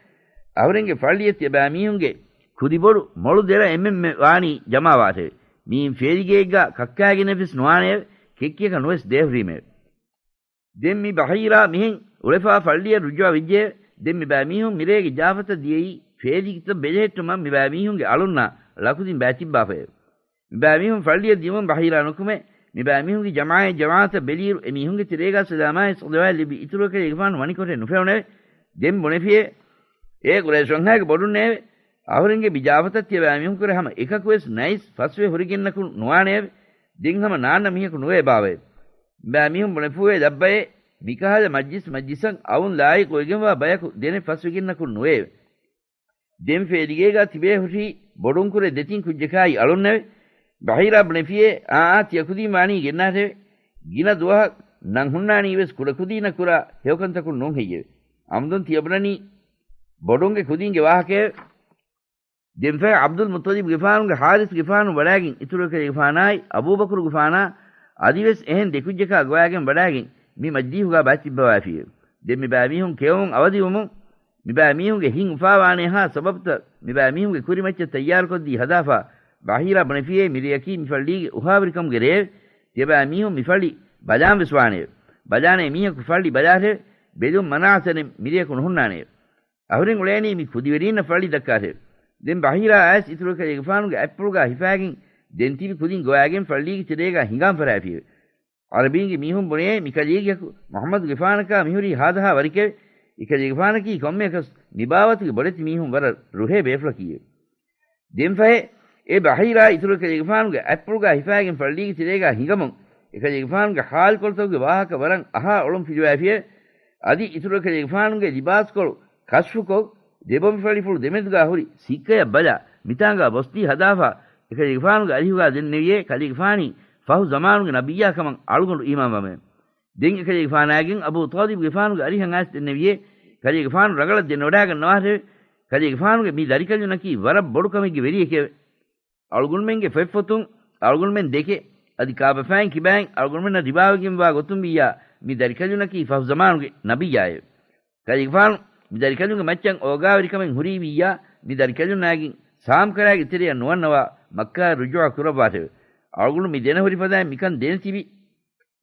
އަހުރެންގެ ފައްޅިއަށް ތިޔަބައިމީހުންގެ ކުދިބޮޑު މޮޅު ދެރަ އެންމެންމެ ވާނީ ޖަމާވާށެވެ. މިއިން ފޭލިގެއެއްގާ ކައްކާގެނެއްވެސް ނުވާނެއެވެ. ކެއްކިޔަކަށް ނުވެސް ދޭހުރީމެވެ. ދެން މި ބަހީރާ މިހެން އުޅެފާ ފައްޅިއަށް ރުޖޫޢަ ވެއްޖެއެވެ. ދެން މިބައިމީހުން މިރޭގެ ޖާފަތަށް ދިޔައީ ފޭލިގެތައް ބެލެހެއްޓުމަށް މިބައިމީހުންގެ އަޅުންނާ ޅަކުދިން ބައިތިއްބާފައެވެ. މިބައިމީހުން ފައްޅިއަށް ދިޔުމުން ބަހީރާ ނުކުމެ، މިބައިމީހުންގެ ޖަމާޢަތް ޖަމާޢަތަށް ބެލިއިރު އެމީހުންގެ ތެރޭގާ ސަލާމާއި ޞަލަވާތް ލިބި އިތުރު ކަލޭގެފާނު ވަނިކޮށެއް ނުފެނުނެވެ. ދެން ބުނެފިއެވެ. އޭ ޤުރައިޝު ވަންހާގެ ބޮޑުންނޭވެ! އަހުރެންގެ މި ޖާފަތަށް ތިޔަބައިމީހުންކުރެ ހަމަ އެކަކުވެސް ނައިސް ފަސްވެ ހުރެގެންނަކުން ނުވާނެއެވެ. ދެން ހަމަ ނާންނަ މީހަކު ނުވޭ ބާވައެވެ. މިބައިމީހުން ބުނެފޫއެވެ. ލައްބައޭ، މިކަހަލަ މަޖްލިސް މަޖްލިސަށް އައުން ލާއިޤުވެގެންވާ ބަޔަކު ދެނެއް ފަސްވެގެންނަކުން ނުވެއެވެ. ދެން ފޭލިގޭގާ ތިބޭހުށީ ބޮޑުންކުރެ ދެތިން ކުއްޖަކާއި އަޅުންނެވެ. ބަހީރާ ބުނެފިއޭ، އާ އާ ތިޔަ ކުދީން ވާނީ ގެންނާށެވެ. ގިނަ ދުވަހަށް ނަން ހުންނާނީވެސް ކުޑަކުދީންނަށް ކުރާ ހެޔޮކަންތަކުން ނޫން ހެއްޔެވެ؟ އަމުދުން ތިޔަބުނަނީ ބޮޑުންގެ ކުދީންގެ ވާހަކައެވެ. ދެންފަހެ ޢަބްދުލް މުއްޠަލިބުގެފާނުގެ ޙާރިޘްގެފާނު ވަޑާގެން އިތުރުކަލޭގެފާނާއި އަބޫބަކުރުގެފާނާ އަދިވެސް އެހެން ދެކުއްޖަކާ ގޮވާގެން ވަޑާގެން މި މަޖްލީހުގާ ބާތިއްބަވާފިއެވެ. ދެން މިބައިމީހުން ކެއުމުން އަވަދިވުމުން މިބައިމީހުންގެ ހިތް އުފާވާނޭހާ ސަބަބުތައް މިބައިމީހުންގެ ކުރިމައްޗަށް ތައްޔާރުކޮށްދީ ހަދާފާ ބަހީރާ ބުނެފިއޭ، މިރެޔަކީ މި ފައްޅީގެ އުހާވެރިކަމުގެ ރެއެވެ. ތިޔަބައިމީހުން މި ފައްޅި ބަލާން ވެސް ވާނެއެވެ. ބަލާނޭ މީހަކު ފައްޅި ބަލާށެވެ. ބެލުން މަނާ ތަނެއް މިރެޔަކު ނުހުންނާނެއެވެ. އަހުރެން އުޅޭނީ މި ކުދިވެރީންނަށް ފައްޅި ދައްކާށެވެ. ދެން ބަހީރާ އައިސް އިތުރު އެކަލޭގެފާނުގެ އަތްޕުޅުގާ ހިފާގެން ދެން ތިބި ކުދިން ގޮވާގެން ފައްޅީގެ ތެރޭގާ ހިނގާން ފަށާފިއެވެ. އަރަބީންގެ މީހުން ބުނެޔޭ، މި ކަލޭގެއަކު މުޙައްމަދުގެފާނަކާ މިހުރީ ހާދަހާ ވަރެކެވެ. އެކަލޭގެފާނަކީ ކޮންމެއަކަސް މިބާވަތުގެ ބޮޑެތި މީހުން ވަރަށް ރުހޭ ބޭފުޅަކީއެވެ. ދެންފަހެ، އެ ބަހީރާ އިތުރު އެކަލޭގެފާނުގެ އަތްޕުޅުގާ ހިފާގެން ފައްޅީގެ ތެރޭގާ ހިނގަމުން، އެކަލޭގެފާނުގެ ޙާލުކޮޅުތަކުގެ ވާހަކަ ވަރަށް އަހާ އޮޅުން ފިލުވައިފިއެވެ. އަދި އިތުރު އެކަލޭގެފާނުގެ ލިބާސްކޮޅު ކަޝްފުކޮށް، ދެބޮނބިފަޅިފުޅު ދެމެދުގާ ހުރި ސިއްކަޔަށް ބަލާ، މިތާނގާ ބޮސްތީ ހަދާފާ، އެކަލޭގެފާނުގެ އަރިހުގާ ދެންނެވިއޭ، ކަލޭގެފާނީ ފަހު ޒަމާނުގެ ނަބިއްޔާ ކަމަށް އަޅުގަނޑު އީމާންވަމެވެ. ދެން އެކަލޭގެފާނާގެން އަބޫ ޠާލިބުގެފާނުގެ އަރިހަށް އައިސް ދެންނެވިއޭ، ކަލޭގެފާނު ރަނގަޅަށް ދެނެވަޑައިގަންނަވާށެވެ. ކަލޭގެފާނުގެ މި ދަރިކަލުންނަކީ ވަރަށް ބޮޑު ކަމެއްގެ ވެރިއެކެވެ. އަޅުގަނޑުމެންގެ ފޮތްފޮތުން އަޅުގަނޑުމެން ދެކެ، އަދި ކާބަފައިން ކިބައިން އަޅުގަނޑުމެންނަށް ރިވާވެގެންވާ ގޮތުން ވިއްޔާ، މި ދަރިކަލުންނަކީ ފަހު ޒަމާނުގެ ނަބިއްޔާއެވެ. ކަލޭގެފާނު މި ދަރިކަލުންގެ މައްޗަށް އޯގާވެރިކަމެއް ހުރީ ވިއްޔާ، މި ދަރިކަލުންނާގެން ސާމްކަރާގެ ތެރެއަށް ނުވަންނަވާ، މައްކާއަށް ރުޖޫޢަ ކުރައްވާށެވެ. އަޅުގަނޑު މި ދެނެހުރި ފަދައިން މިކަން ދެނެތިބި،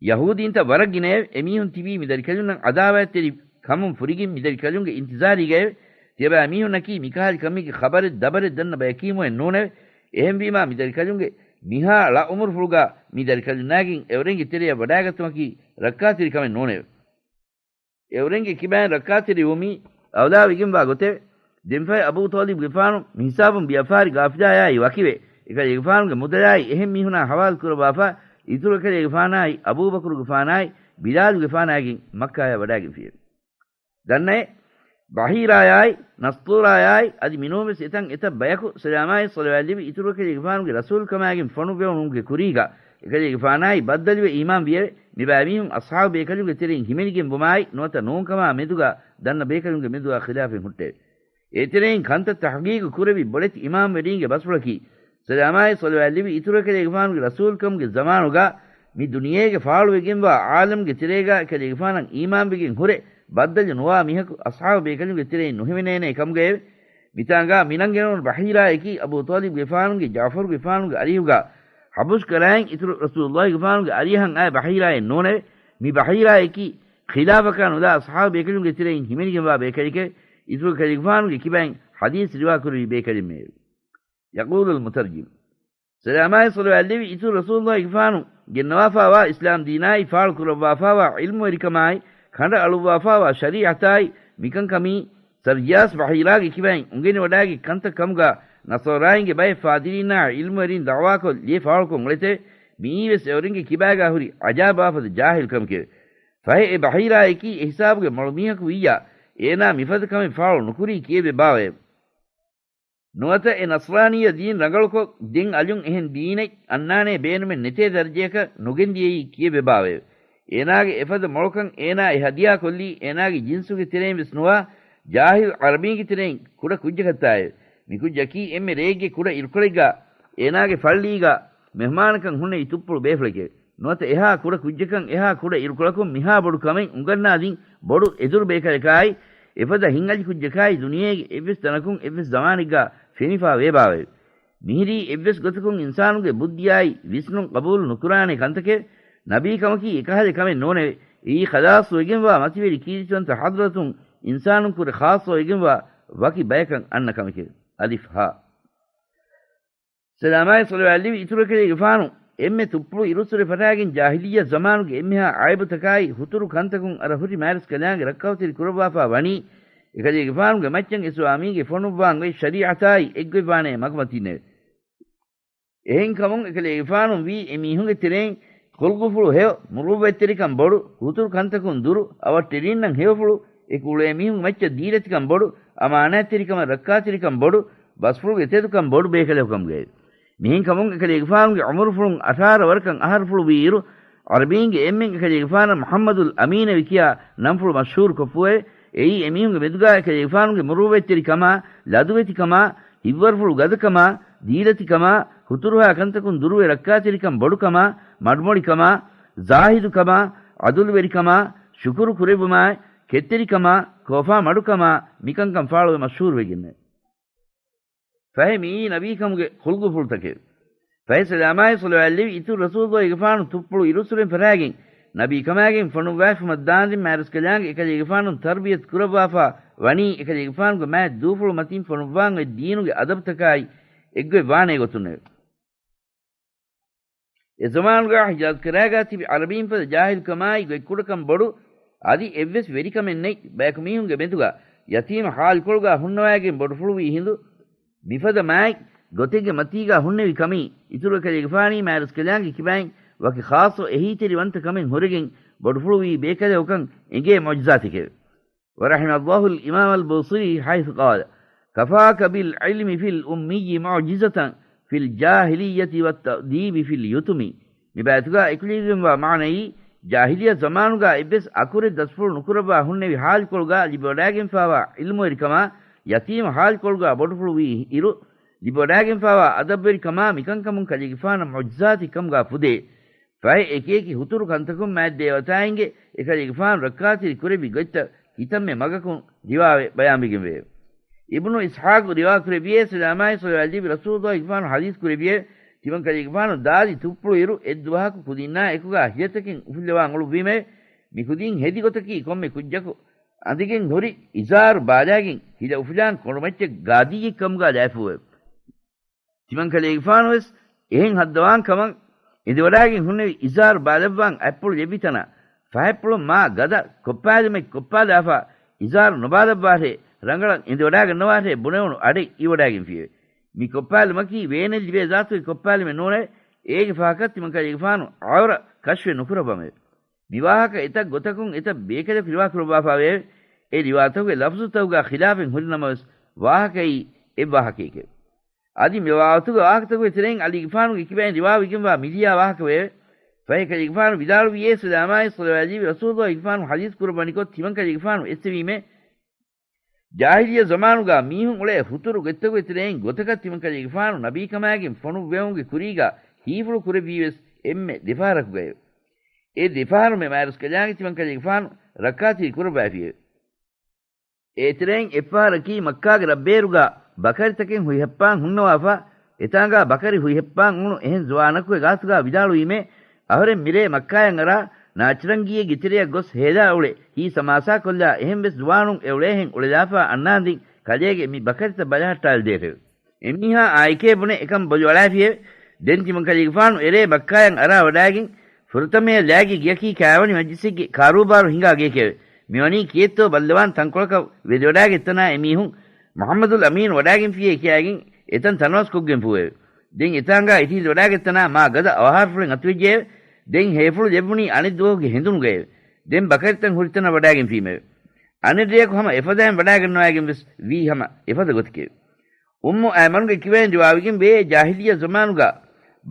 ޔަހޫދީންތައް ވަރަށް ގިނައެވެ. އެމީހުން ތިބީ މި ދަރިކަލުންނަށް އަދާވާތްތެރި ކަމުން ފުރިގެން މި ދަރިކަލުންގެ އިންތިޒާރީގައެވެ. ތިޔަބައިމީހުންނަކީ މިކަހަލި ކަމެއްގެ ޚަބަރެއް ދަބަރެއް ދަންނަ ބަޔަކީމުއެއް ނޫނެވެ. އެހެންވީމާ މި ދަރިކަލުންގެ މިހާ ޅަ އުމުރުފުޅުގާ މި ދަރިކަލުންނާގެން އެއުރެންގެ ތެރެއަށް ވަޑާގަތުމަކީ ރައްކާތެރި ކަމެއް ނޫނެވެ. އެއުރެންގެ ކިބައިން ރައްކާތެރިވުމީ އައުލާވެގެންވާ ގޮތެވެ. ދެންފަހެ އަބޫ ޠާލިބުގެފާނު މިހިސާބުން ބިޔަފާރި ގާފިލާޔާއި ވަކިވެ، އެކަލޭގެފާނުގެ މުދަލާއި އެހެން މީހުނާ ހަވާލު ކުރައްވާފާ، އިތުރު އެކަލޭގެފާނާއި އަބޫބަކުރުގެފާނާއި ބިލާލުގެފާނާގެން މައްކާޔަށް ވަޑާގެންފިއެވެ. ދަންނައޭ، ބަހީރާޔާއި ނަސްޠޫރާޔާއި އަދި މިނޫންވެސް އެތަން އެތައް ބަޔަކު ސަލާމާއި ޞަލަވާތްލެއްވި އިތުރު އެކަލޭގެފާނުގެ ރަސޫލުކަމާގެން ފޮނުއްވެވުނުމުގެ ކުރީގަ، އެކަލޭގެފާނާއި ބައްދަލުވެ އީމާންވިއެވެ. މިބައިމީހުން އަޞްޙާބު ބޭކަލުންގެ ތެރެއިން ހިމެނިގެން ވުމާއި ނުވަތަ ނޫންކަމާ މެދުގަ ދަންނަ ބޭކަލުންގެ މެދުގަ ޚިލާފެއް ހުއްޓެވެ. އެތެރެއިން ކަންތައް ތަޙްޤީޤު ކުރެއްވި ބޮޑެތި އިމާމްވެރީންގެ ބަސްފުޅަކީ، ސަލާމާއި ޞަލަވާތްލެއްވި އިތުރު އެކަލޭގެފާނުގެ ރަސޫލުކަމުގެ ޒަމާނުގަ މި ދުނިޔޭގެ ފާޅުވެގެންވާ ޢާލަމްގެ ތެރޭގަ އެކަލޭގެފާނަށް އީމާންވެގެން ހުރެ ބައްދަލު ނުވާ މީހަކު އަޞްޙާބު ބޭކަލުންގެ ތެރެއިން ނުހިމެނޭނޭ ކަމުގައެވެ. މިތާނގާ މިނަން ގެނައުނު ބަޙީރާއަކީ އަބޫ ޠާލިބުގެފާނުގެ ޖަޢުފަރުގެފާނުގެ އަރިހުގަ ޙަބުޝް ކަރާއިން އިތުރު ރަސޫލުﷲގެފާނުގެ އަރިހަށް އައި ބަޙީރާއެއް ނޫނެވެ. މި ބަޙީރާއަކީ ޚިލާފަކާ ނުލާ އަޞްޙާބު ބޭކަލުންގެ ތެރެއިން ހިމެނިގެންވާ ބޭކަލެކެވެ. އިތުރު ކަލޭގެފާނުގެ ކިބައިން ޙަދީޘް ރިވާ ކުރެއްވި ބޭކަލެއްމެއެވެ. ޔަޤޫލުލް މުތަރްޖިމް. ސަލާމާއި ޞަލަވާތްލެއްވި އިތުރު ރަސޫލުﷲގެފާނު ގެންނަވާފާވާ އިސްލާމް ދީނާއި ފާޅު ކުރައްވާފާވާ ޢިލްމުވެރިކަމާއި ކަނޑައަޅުއްވާފާވާ ޝަރީޢަތާއި މިކަންކަމީ ސަރްޖާސް ބަޙީރާގެ ކިބައިން އުނގެނިވަޑާގެ ކަންތައް ކަމުގާ ނަޞާރާއިންގެ ބައެއް ފާދިރީންނާ ޢިލްމުވެރިން ދަޢުވާކޮށް ލިޔެ ފާޅުކޮށް އުޅެތެވެ. މިއީވެސް އެއުރެންގެ ކިބާގާ ހުރި ޢަޖާއިބާފަދަ ޖާހިލް ކަމެކެވެ. ފަހެ އެ ބަޙީރާއަކީ އެ ހިސާބުގެ މޮޅު މީހަކު ވިއްޔާ، އޭނާ މިފަދަ ކަމެއް ފާޅު ނުކުރީ ކިއެވެ ބާވައެވެ. ނުވަތަ އެ ނަޞްރާނިއްޔަ ދީން ރަނގަޅުކޮށް، ދެން އަލުން އެހެން ދީނެއް އަންނާނޭ ބޭނުމެއް ނެތޭ ދަރަޖަޔަކަށް ނުގެންދިޔައީ ކިއެވެ ބާވައެވެ. އޭނާގެ އެފަދަ މޮޅުކަން އޭނާ އެ ހަދިޔާ ކޮށްލީ އޭނާގެ ޖިންސުގެ ތެރެއިން ވެސް ނުވާ، ޖާހިލް ޢަރަބީންގެ ތެރެއިން ކުޑަ ކުއްޖަކަށްތާއެވެ. މި ކުއްޖަކީ އެންމެ ރެއެއްގެ ކުޑަ އިރުކޮޅެއްގާ އޭނާގެ ފައްޅީގާ މެހުމާނަކަށް ހުންނެވި ތުއްޕުޅު ބޭފުޅެކެވެ. ނުވަތަ އެހާ ކުޑަ ކުއްޖަކަށް އެހާ ކުޑަ އިރުކޮޅަކުން މިހާ ބޮޑު ކަމެއް އުނގަންނާދިން ބޮޑު އެދުރު ބޭކަލަކާއި، އެފަދަ ހިތްހަލި ކުއްޖަކާއި ދުނިޔޭގެ އެއްވެސް ތަނަކުން އެއްވެސް ޒަމާނެއްގާ ފެނިފާ ވޭބާވެ. މިހިރީ އެއްވެސް ގޮތަކުން އިންސާނުންގެ ބުއްދިއާއި ވިސްނުން ޤަބޫލު ނުކުރާނެ ކަންތަކެވެ. ނަބީކަމަކީ އެކަހަލަ ކަމެއް ނޫނެވެ. އެއީ ޚަލާޞުވެގެންވާ މަތިވެރި ކީރިތިވަންތަ ޙަޟްރަތުން އިންސާނުންކުރެ ޚާއްޞަވެގެންވާ ވަކި ބަޔަކަށް އަންނަ ކަމެކެވެ. އަލިފް ހާ. ސަލާމާއި ޞަލަވާތްލެއްވި އިތުރު އެކަލޭގެފާނު އެންމެ ތުއްޕުޅު އިރުއްސުރެ ފަށާގެން ޖާހިލިއްޔަ ޒަމާނުގެ އެންމެހާ އައިބުތަކާއި ހުތުރު ކަންތަކުން އަރަ ހުރި މާތްރަސްކަލާނގެ ރައްކައުތެރި ކުރައްވާފާ ވަނީ، އެކަލޭގެފާނުގެ މައްޗަށް އެ ސުވާމީގެ ފޮނުއްވާން އޮތް ޝަރީޢަތާއި އެއްގޮތްވާނޭ މަގުމަތީންނެވެ. އެހެންކަމުން އެކަލޭގެފާނު ވީ އެމީހުންގެ ތެރެއިން ޚުލްޤުފުޅު ހެޔޮ، މުރުއްވަތްތެރިކަން ބޮޑު، ހުތުރު ކަންތަކުން ދުރު، އަވަށްޓެރިންނަށް ހެޔޮފުޅު، އެކު އުޅޭ މީހުންގެ މައްޗަށް ދީލަތިކަން ބޮޑު، އަމާނާތްތެރިކަމަށް ރައްކާތެރިކަން ބޮޑު، ބަސްފުޅުގެ ތެދުކަން ބޮޑު ބޭކަލަކު ކަމުގައެވެ. މިހެންކަމުން އެކަލޭގެފާނުގެ ޢުމުރުފުޅުން އަށާރަ ވަރަކަށް އަހަރުފުޅު ވީއިރު، ޢަރަބީންގެ އެންމެން އެކަލޭގެފާނަށް މުޙައްމަދުލް އަމީނަވި ކިޔާ ނަންފުޅު މަޝްހޫރު ކޮށްފުއެވެ. އެއީ އެމީހުންގެ މެދުގާ އެކަލޭގެފާނުގެ މުރުއްވަތްތެރިކަމާ، ލަދުވެތިކަމާ، ހިތްވަރުފުޅު ގަދަކަމާ، ދީލަތިކަމާ، ހުތުރުހާ ކަންތަކުން ދުރުވެ ރައްކާތެރިކަން ބޮޑުކަމާ، މަޑުމޮޅިކަމާ، ޒާހިދުކަމާ، ޢަދުލުވެރިކަމާ، ޝުކުރު ކުރެއްވުމާއި، ކެތްތެރިކަމާ، ކޯފާ މަޑުކަމާ، މިކަންކަން ފާޅުވެ މަޝްހޫރުވެގެންނެވެ. ފަހެ މިއީ ނަބީކަމުގެ ޚުލްޤުފުޅުތަކެވެ. ފަހެ ސަލާމާއި ޞަލަވާތް ލެވި އިތުރު ރަސޫލުގެފާނު ތުއްޕުޅު އިރުއްސުރެން ފަށާގެން، ނަބީކަމާގެން ފޮނުއްވާފުމަށްދާންދެން މާތްރަސްކަލާނގެ އެކަލޭގެފާނު ތަރުބިޔަތު ކުރައްވާފާ ވަނީ އެކަލޭގެފާނުގެ މާތް ދޫފުޅު މަތިން ފޮނުއްވާން އޮތް ދީނުގެ އަދަބުތަކާއި އެއްގޮތް ވާނޭ ގޮތުންނެވެ. އެ ޒަމާނުގާ ހިޖާޒް ކަރާގާ ތިބި ޢަރަބީންފަދަ ޖާހިލުކަމާއި ގޮތްކުޑަކަން ބޮޑު، އަދި އެއްވެސް ވެރިކަމެއް ނެތް ބަޔަކު މީހުންގެ މެދުގާ ޔަތީމު ޙާލުކޮޅުގާ ހުންނަވައިގެން ބޮޑުފުޅުވީ ހިނދު، މިފަދަ މާތް ގޮތެއްގެ މަތީގާ ހުންނެވި ކަމީ، އިތުރު އެކަލޭގެފާނީ މާތްރަސްކަލާނގެ ކިބައިން ވަކި ޚާއްޞަ އެހީތެރިވަންތަ ކަމެއް ހުރެގެން ބޮޑުފުޅުވީ ބޭކަލެއްކަން އެނގޭ މުޢުޖިޒާތެކެވެ. ورحم الله الإمام البوصيري حيث قال: كفاك بالعلم في الأمي معجزة في الجاهلية والتأديب في اليتم. މި ބައިތުގާ އެކުލެވިގެންވާ މާނައީ، ޖާހިލިއްޔާ ޒަމާނުގާ އެއްވެސް އަކުރެއް ދަސްފުޅު ނުކުރައްވާ ހުންނެވި ޙާލުކޮޅުގާ ލިބިވަޑާގެންފާވާ ޢިލްމުވެރިކަމާ، ޔަތީމު ޙާލުކޮޅުގާ ބޮޑުފުޅުވީ އިރު، ލިބިވަޑާގެންފާވާ އަދަބުވެރިކަމާ، މިކަންކަމުން ކަލޭގެފާނަށް މުޢުޖިޒާތެއް ކަމުގާ ފުދޭ. ފަހެ އެކިއެކި ހުތުރު ކަންތަކުން މާތް ދޭވަތާއިންގެ އެކަލޭގެފާނު ރައްކާތެރި ކުރެއްވި ގޮތްތައް ކިތަންމެ މަގަކުން ރިވާވެ ބަޔާންވެގެންވެ. އިބްނު އިސްޙާޤު ރިވާކުރެއްވިއޭ، ސަލާމާއި ޞަލަވާތް ލިބި ރަސޫލުއްލާހިގެފާނު ޙަދީޘް ކުރެއްވިއޭ، ތިމަންކަލޭގެފާނު ދާދި ތުއްޕުޅު އިރު އެއްދުވަހަކު ކުދިންނާ އެކުގާ ހިލަތަކެއް އުފުއްލަވާން އުޅުއްވީމެވެ. މި ކުދިން ހެދި ގޮތަކީ ކޮންމެ ކުއްޖަކު އަނދިގެން ހުރި އިޒާރު ބާލާގެން ހިލަ އުފުލާން ކޮނޑުމައްޗަށް ގާދީއެއް ކަމުގާ ލައިފޫއެވެ. ތިމަންކަލޭގެފާނުވެސް އެހެން ހައްދަވާން ކަމަށް އެނދެވަޑާގެން ހުންނެވި އިޒާރު ބާލައްވާން އަތްޕުޅު ލެއްވި ތަނާ ފަހަތްޕުޅުން މާ ގަދަ ކޮއްޕާލުމެއް ކޮއްޕާލާފާ އިޒާރު ނުބާލައްވާށޭ ރަނގަޅަށް އެނދެވަޑާގަންނަވާށޭ ބުނެވުނު އަޑެއް އިވަޑާގެންފިއެވެ. މި ކޮއްޕާލުމަކީ ވޭނެއް ލިބޭ ޒާތުގެ ކޮއްޕާލުމެއް ނޫނެވެ. އޭގެ ފަހަކަށް ތިމަންކަލޭގެފާނު ޢައުރަ ކަޝްފެއް ނުކުރައްވަމެވެ. މި ވާހަކަ އެތައް ގޮތަކުން އެތައް ބޭކަލަކު ރިވާކުރައްވާފާވެއެވެ. އެ ރިވާތަކުގެ ލަފްޒުތަކުގާ ޚިލާފެއް ހުރިނަމަވެސް، ވާހަކައީ އެއް ވާހަކައެކެވެ. އަދި މި ބާވަތުގެ ވާހަކަތަކުގެ ތެރެއިން އަލީގެފާނުގެ ކިބައިން ރިވާވެގެންވާ މިލިޔާ ވާހަކަ ވެއެވެ. ފަހެ ކަލޭގެފާނު ވިދާޅުވިއޭ، ސަލާމާއި ޞަލަވާތް ލިބި ރަސޫލުއްލާހިގެފާނު ޙަދީޘް ކުރައްވަނިކޮށް ތިމަންކަލޭގެފާނު އެއްސެވީމެވެ. ޖާހިލިއްޔާ ޒަމާނުގާ މީހުން އުޅޭ ހުތުރު ގޮތްތަކުގެ ތެރެއިން ގޮތަކަށް ތިމަންކަލޭގެފާނު ނަބީކަމާގެން ފޮނުއްވެވުމުގެ ކުރީގާ ހީފުޅު ކުރެއްވީވެސް އެންމެ ދެފަހަރަކުގައެވެ. އެ ދެފަހަރުމެ މާތްރަސްކަލާނގެ ތިމަންކަލޭގެފާނު ރައްކާތެރި ކުރައްވައިފިއެވެ. އޭތެރެއިން އެއްފަހަރަކީ މައްކާގެ ރަށްބޭރުގާ ބަކަރިތަކެއް ހުއިހައްޕާން ހުންނަވާފާ، އެތާނގާ ބަކަރި ހުއިހައްޕާން އުޅުނު އެހެން ޒުވާނަކުގެ ގާތުގާ ވިދާޅުވީމޭ، އަހަރެން މިރޭ މައްކާޔަށް އަރާ، ނާޗިރަންގީއެއްގެ ތެރެއަށް ގޮސް ހޭލާ އުޅެ، ހީ ސަމާސާކޮށްލާ، އެހެން ވެސް ޒުވާނުން އެ އުޅޭހެން އުޅެލާފާ އަންނާންދިން ކަލޭގެ މި ބަކަރިތައް ބަލަހައްޓާލަދޭށެވެ. އެމީހާ އާއެކޭ ބުނެ އެކަން ބޮލުއަޅާފިއެވެ. ދެން ތިމަންކަލޭގެފާނު އެރޭ މައްކާޔަށް އަރާ ވަޑާގެން، ފުރަތަމަޔަށް ލާގި ގެއަކީ ކާވަނި މަޖްލިސެއްގެ ކާރޫބާރު ހިނގާ ގެއެކެވެ. މިވަނީ ކިއެއްތޯ ބައްލަވާން ތަންކޮޅަކަށް ވެދެވަޑާގަތްތަނާ އެމީހުން މުޙައްމަދުލް އަމީން ވަޑާގެންފިޔޭ ކިޔާގެން އެތަން ތަނަވަސްކޮށްގެންފޫއެވެ. ދެން އެތާނގާ އިށީނދެވަޑާގަތްތަނާ މާ ގަދަ އަވަހާރަފުޅެއް އަތުވެއްޖެއެވެ. ދެން ހޭފުޅު ލެއްވުނީ އަނެއް ދުވަހުގެ ހެނދުނުގައެވެ. ދެން ބަކަރިތައް ހުރި ތަނަށް ވަޑާގެންފީމެވެ. އަނެއް ރެޔަކު ހަމަ އެފަދައިން ވަޑާގަންނަވައިގެން ވެސް ވީ ހަމަ އެފަދަ ގޮތެކެވެ. އުއްމު އައިމަނުގެ ކިބައިން ރިވާވެގެން ވޭ، ޖާހިލިއްޔާ ޒަމާނުގާ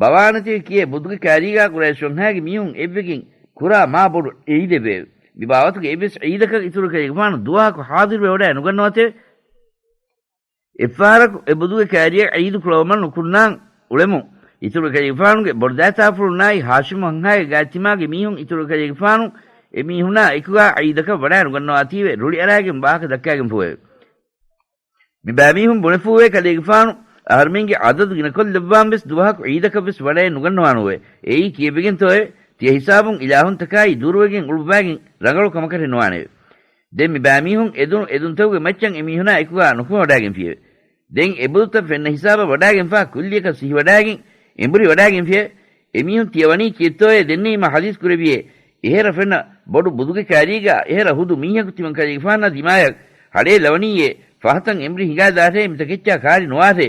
ބަވާނަތިވެ ކިޔޭ ބުދުގެ ކާރީގާ ޤުރައިޝް ވަންހާގެ މީހުން އެއްވެގެން ކުރާ މާ ބޮޑު ޢީދެއް ވެއެވެ. މި ބާވަތުގެ އެއްވެސް ޢީދަކަށް އިތުރު ކަލޭގެފާނު ދުވަހަކު ޙާޟިރުވެވަޑައެއް ނުގަންނަވަތެވެ. އެއްފަހަރަކު އެ ބުދުގެ ކާރިއަށް ޢީދު ކުޅަވަމަށް ނުކުންނާން އުޅެމުން، އިތުރު ކަލޭގެފާނުގެ ބޮޑުދައިތާފުޅުންނާއި ހާޝިމު ވަންހާގެ ގާތްތިމާގެ މީހުން އިތުރު ކަލޭގެފާނު އެ މީހުނާ އެކުގާ ޢީދަކަށް ވަޑައެއް ނުގަންނަވާތީވެ ރުޅިއަރާގެން ވާހަކަ ދައްކާގެންފޫއެވެ. މި ބައިމީހުން ބުނެފޫވޭ ކަލޭގެފާނު އަހަރުމެންގެ ޢަދަދު ގިނަކޮށްލައްވާން ވެސް ދުވަހަކު ޢީދަކަށް ވެސް ވަޑައެއް ނުގަންނަވާނޫވެ. އެއީ ކިޔެވިގެންތޯއެވެ؟ ތިޔަ ހިސާބުން އިލާހުންތަކާއި ދޫރުވެގެން އުޅުއްވާގެން ރަނގަޅު ކަމަކަށެއް ނުވާނެއެވެ. ދެން މި ބައިމީހުން އެދުނު އެދުންތަކުގެ މައްޗަށް އެމީހުނާ އެކުގާ ނުކުމެވަޑާގެންފިއެވެ. ދެން އެ ބުދުތައް ފެންނަ ހިސާބަށް ވަޑާގެންފާ ކުއްލިއަކަށް ސިހިވަޑާގެން އެނބުރި ވަޑާގެންފިއެވެ. އެމީހުން ތިޔަވަނީ ކިއެއްތޯއޭ ދެންނެވީމާ ޙަދީޘް ކުރެއްވިއޭ، އެހެރަ ފެންނަ ބޮޑު ބުދުގެ ކާރީގާ އެހެރަ ހުދު މީހަކު ތިމަން ކަލޭގެފާނާ ދިމާޔަށް ހަޑޭ ލަވަނީއޭ، ފަހަތަށް އެނބުރި ހިނގާދާށޭ، މިތަކެއްޗާ ކާރި ނުވާށޭ.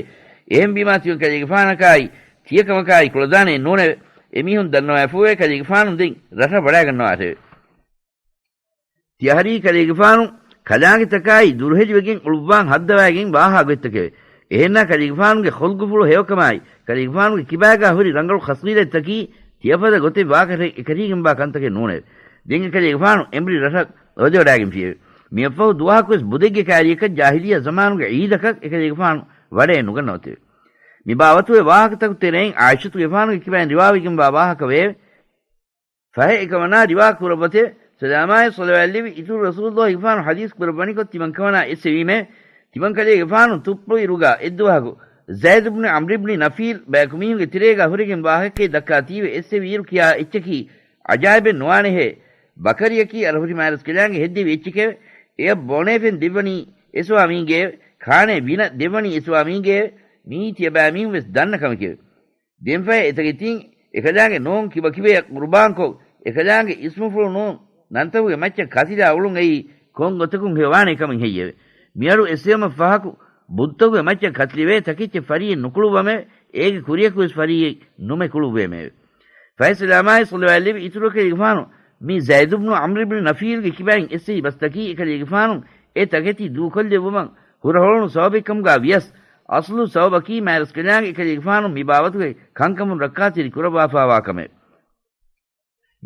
އެހެންވީމާ ތިމަން ކަލޭގެފާނަކާއި ތިޔަ ކަމަކާއި ކުޅަދާނެއެއް ނޫނެވެ. އެމީހުން ދަންނަވައިފޫއޭ ކަލޭގެފާނު ދެން ރަށަށް ވަޑާގަންނަވާށެވެ. ތިޔަހަރީ ކަލޭގެފާނު ކަލާނގެތަކާއި ދުރުހެލިވެގެން އުޅުއްވާން ހައްދަވައިގެން ވާހާ ގޮތްތަކެވެ. އެހެންނާ ކަލޭގެފާނުގެ ޚުލްޤުފުޅު ހެޔޮކަމާއި، ކަލޭގެފާނުގެ ކިބާގާ ހުރި ރަނގަޅު ޚަޞްލީލަތްތަކީ ތިޔަފަދަ ގޮތެއް ވާކަށެއް އެކަށީގެންވާ ކަންތަކެއް ނޫނެވެ. ދެން އެކަލޭގެފާނު އެނބުރި ރަށަށް ވަދެވަޑާގެންފިއެވެ. މިއަށްފަހު ދުވަހަކުވެސް ބުދެއްގެ ކާރިއަކަށް ޖާހިލިއްޔާ ޒަމާނުގެ ޢީދަކަށް އެކަލޭގެފާނު ވަޑައެއް ނުގަންނަވަތެވެ. މި ބާވަތުގެ ވާހަކަތަކުގެ ތެރެއިން ޢާއިޝަތުގެފާނުގެ ކިބައިން ރިވާވެގެންވާ ވާހަކަ ވެއެވެ. ފަހެ އެކަމަނާ ރިވާ ކުރައްވަތެވެ. ސަލާމާއި ޞަލަވާތް ލެއްވި އިތުރު ރަސޫލުއްލާހިގެފާނު ޙަދީޘް ކުރައްވަނިކޮށް ތިމަން ކަމަނާ އެއްސެވީމެވެ. ތިމަން ކަލޭގެފާނު ތުއްޕުޅު އިރުގާ އެއްދުވަހަކު ޒައިދު ބުނު ޢަމްރު ބުނު ނަފީލް ބަޔަކު މީހުންގެ ތެރޭގަ ހުރެގެން ވާހަކައެއް ދައްކާތީވެ އެއްސެވިއިރު ކިޔާ އެއްޗަކީ އަޖާއިބެއް ނުވާނެހޭ. ބަކަރިއަކީ އަރަހުރި މާތްރަސްކަލާނގެ ހެއްދެވި އެއްޗެކެވެ. އެޔަށް ބޯނޭފެން ދެއްވަނީ އެސްވާ މީހުންގެއެވެ. ކާނޭ ވިނަ ދެއްވަނީ އެސްވާ މީހުންގެއެވެ. މިއީ ތިޔަބައިމީހުން ވެސް ދަންނަ ކަމެކެވެ. ދެންފަހެ އެތަކެތިން އެކަލާނގެ ނޯން ކިބަކިބަޔަށް ޤުރުބާންކޮށް، އެކަލާނގެ އިސްމުފުޅު ނޫން ނަންތަކުގެ މައްޗަށް ކަތިލާ އުޅުން އެއީ ކޮން ގޮތަކުން ހެޔޮވާނޭ ކަމެއް ހެއްޔެވެ؟ މިއަޑު އެއްސެވުމަށް ފަހަކު ބުއްތަކުގެ މައްޗަށް ކަތިލެވޭ ތަކެއްޗެއް ފަރިއެއް ނުކުޅުއްވަމެވެ. އޭގެ ކުރިޔަކު ވެސް ފަރިއެއް ނުމެ ކުޅުއްވޭމެވެ. ފަހެ ސަލާމާއި ޞަލަވާތް ލެއްވި އިތުރު އެކަލޭގެފާނު މި ޒައިދު ބުނު ޢަމްރު ބުނު ނަފީލްގެ ކިބައިން އެއްސެވި ބަސްތަކީ އެކަލޭގެފާނު އެ ތަކެތި ދޫކޮށްލެއްވުމަށް ހުރަހޮޅުނު ސަބަބެއްކަމުގަ ވިޔަސް، އަސްލު ސަބަބަކީ މާތްރަސްކަލާނގެ އެކަލޭގެފާނު މި ބާވަތުގެ ކަންކަމުން ރައްކާތެރި ކުރައްވާފާވާ ކަމެވެ.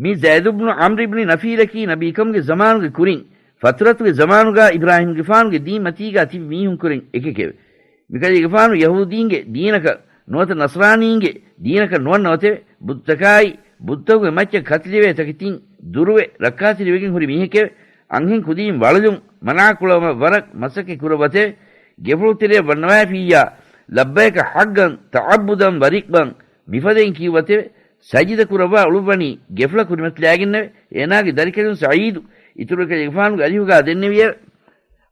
މި ޒައިދު ބުނު ޢަމްރު ބުނު ނަފީލަކީ ނަބީކަމުގެ ޒަމާނުގެ ކުރިން ފަތުރަތުގެ ޒަމާނުގަ އިބްރާހީމްގެފާނުގެ ދީން މަތީގަ ތިބި މީހުންކުރެން އެކެކެވެ. މިކަލޭގެފާނު ޔަހޫދީންގެ ދީނަކަށް ނުވަތަ ނަޞްރާނީންގެ ދީނަކަށް ނުވަންނަ އޮތެވެ. ބުއްތަކާއި ބުއްތަކުގެ މައްޗަށް ކަތިލެވޭ ތަކެތިން ދުރުވެ ރައްކާތެރިވެގެން ހުރި މީހެކެވެ. އަންހެން ކުދީން ވަޅުލުން މަނާކުޅަވުމަށް ވަރަށް މަސައްކަތް ކުރައްވަތެވެ. ގެފުޅު ތެރެއަށް ވަންނަވައިފިއްޔާ، ލައްބައިކަ ޙައްޤަން ތަޢައްބުދަން ވަރިއްޤަން މިފަދައިން ކިޔުއްވަތެވެ. ސަޖިދަ ކުރައްވާ އުޅުއްވަނީ ގެފުޅަށް ކުރިމަތިލާގެންނެވެ. އޭނާގެ ދަރިކަލުން ސަޢީދު އިތުރު އެކަލޭގެފާނުގެ އަރިހުގަ ދެންނެވިއެވެ.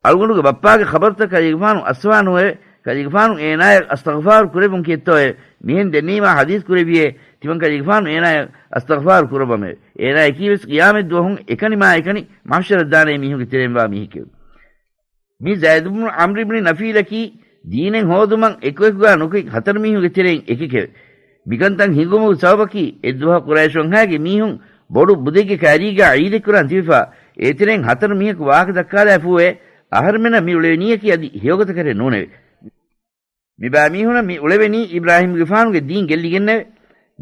އަޅުގަނޑުގެ ބައްޕާގެ ޚަބަރުތައް ކަލޭގެފާނު އައްސަވާނުހެވެ. ކަލޭގެފާނު އޭނާޔަށް އަސްތަޣްފާރު ކުރެއްވުން ކިޔައްތޯއޭ މިހެން ދެންނެވީމާ ޙަދީޘް ކުރެއްވިއޭ ތިމަން ކަލޭގެފާނު އޭނާޔަށް އަސްތަޣްފާރު ކުރައްވަމެވެ. އޭނާޔަކީ ވެސް ޤިޔާމަތްދުވަހުން އެކަނި މާ އެކަނި މަޙްޝަރަށް ދާނޭ މީހުންގެ ތެރެއިންވާ މީހެކެވެ. މި ޒައިދު ބުނު ޢަމްރު ބުނު ނަފީލަކީ ދީނެއް ހޯދުމަށް އެކުއެކުގަ ނުކުތް ހަތަރު މީހުންގެ ތެރެއިން އެކެކެވެ. މިކަންތައް ހިނގުމުގެ ސަބަބަކީ އެއްދުވަހަކު ޤުރައިޝު ވަންހާގެ މީހުން ބޮޑު ބުދެއްގެ ކައިރީގަ ޢީދެއްކުރާން ތިބިފަ، އޭތެރެއިން ހަތަރު މީހަކު ވާހަކަ ދައްކާލާފޫއެވެ. އަހަރުމެނަށް މި އުޅެވެނީއަކީ އަދި ހެޔޮގޮތަކަށެއް ނޫނެވެ. މިބައިމީހުނަށް މި އުޅެވެނީ އިބްރާހީމްގެފާނުގެ ދީން ގެއްލިގެންނެވެ.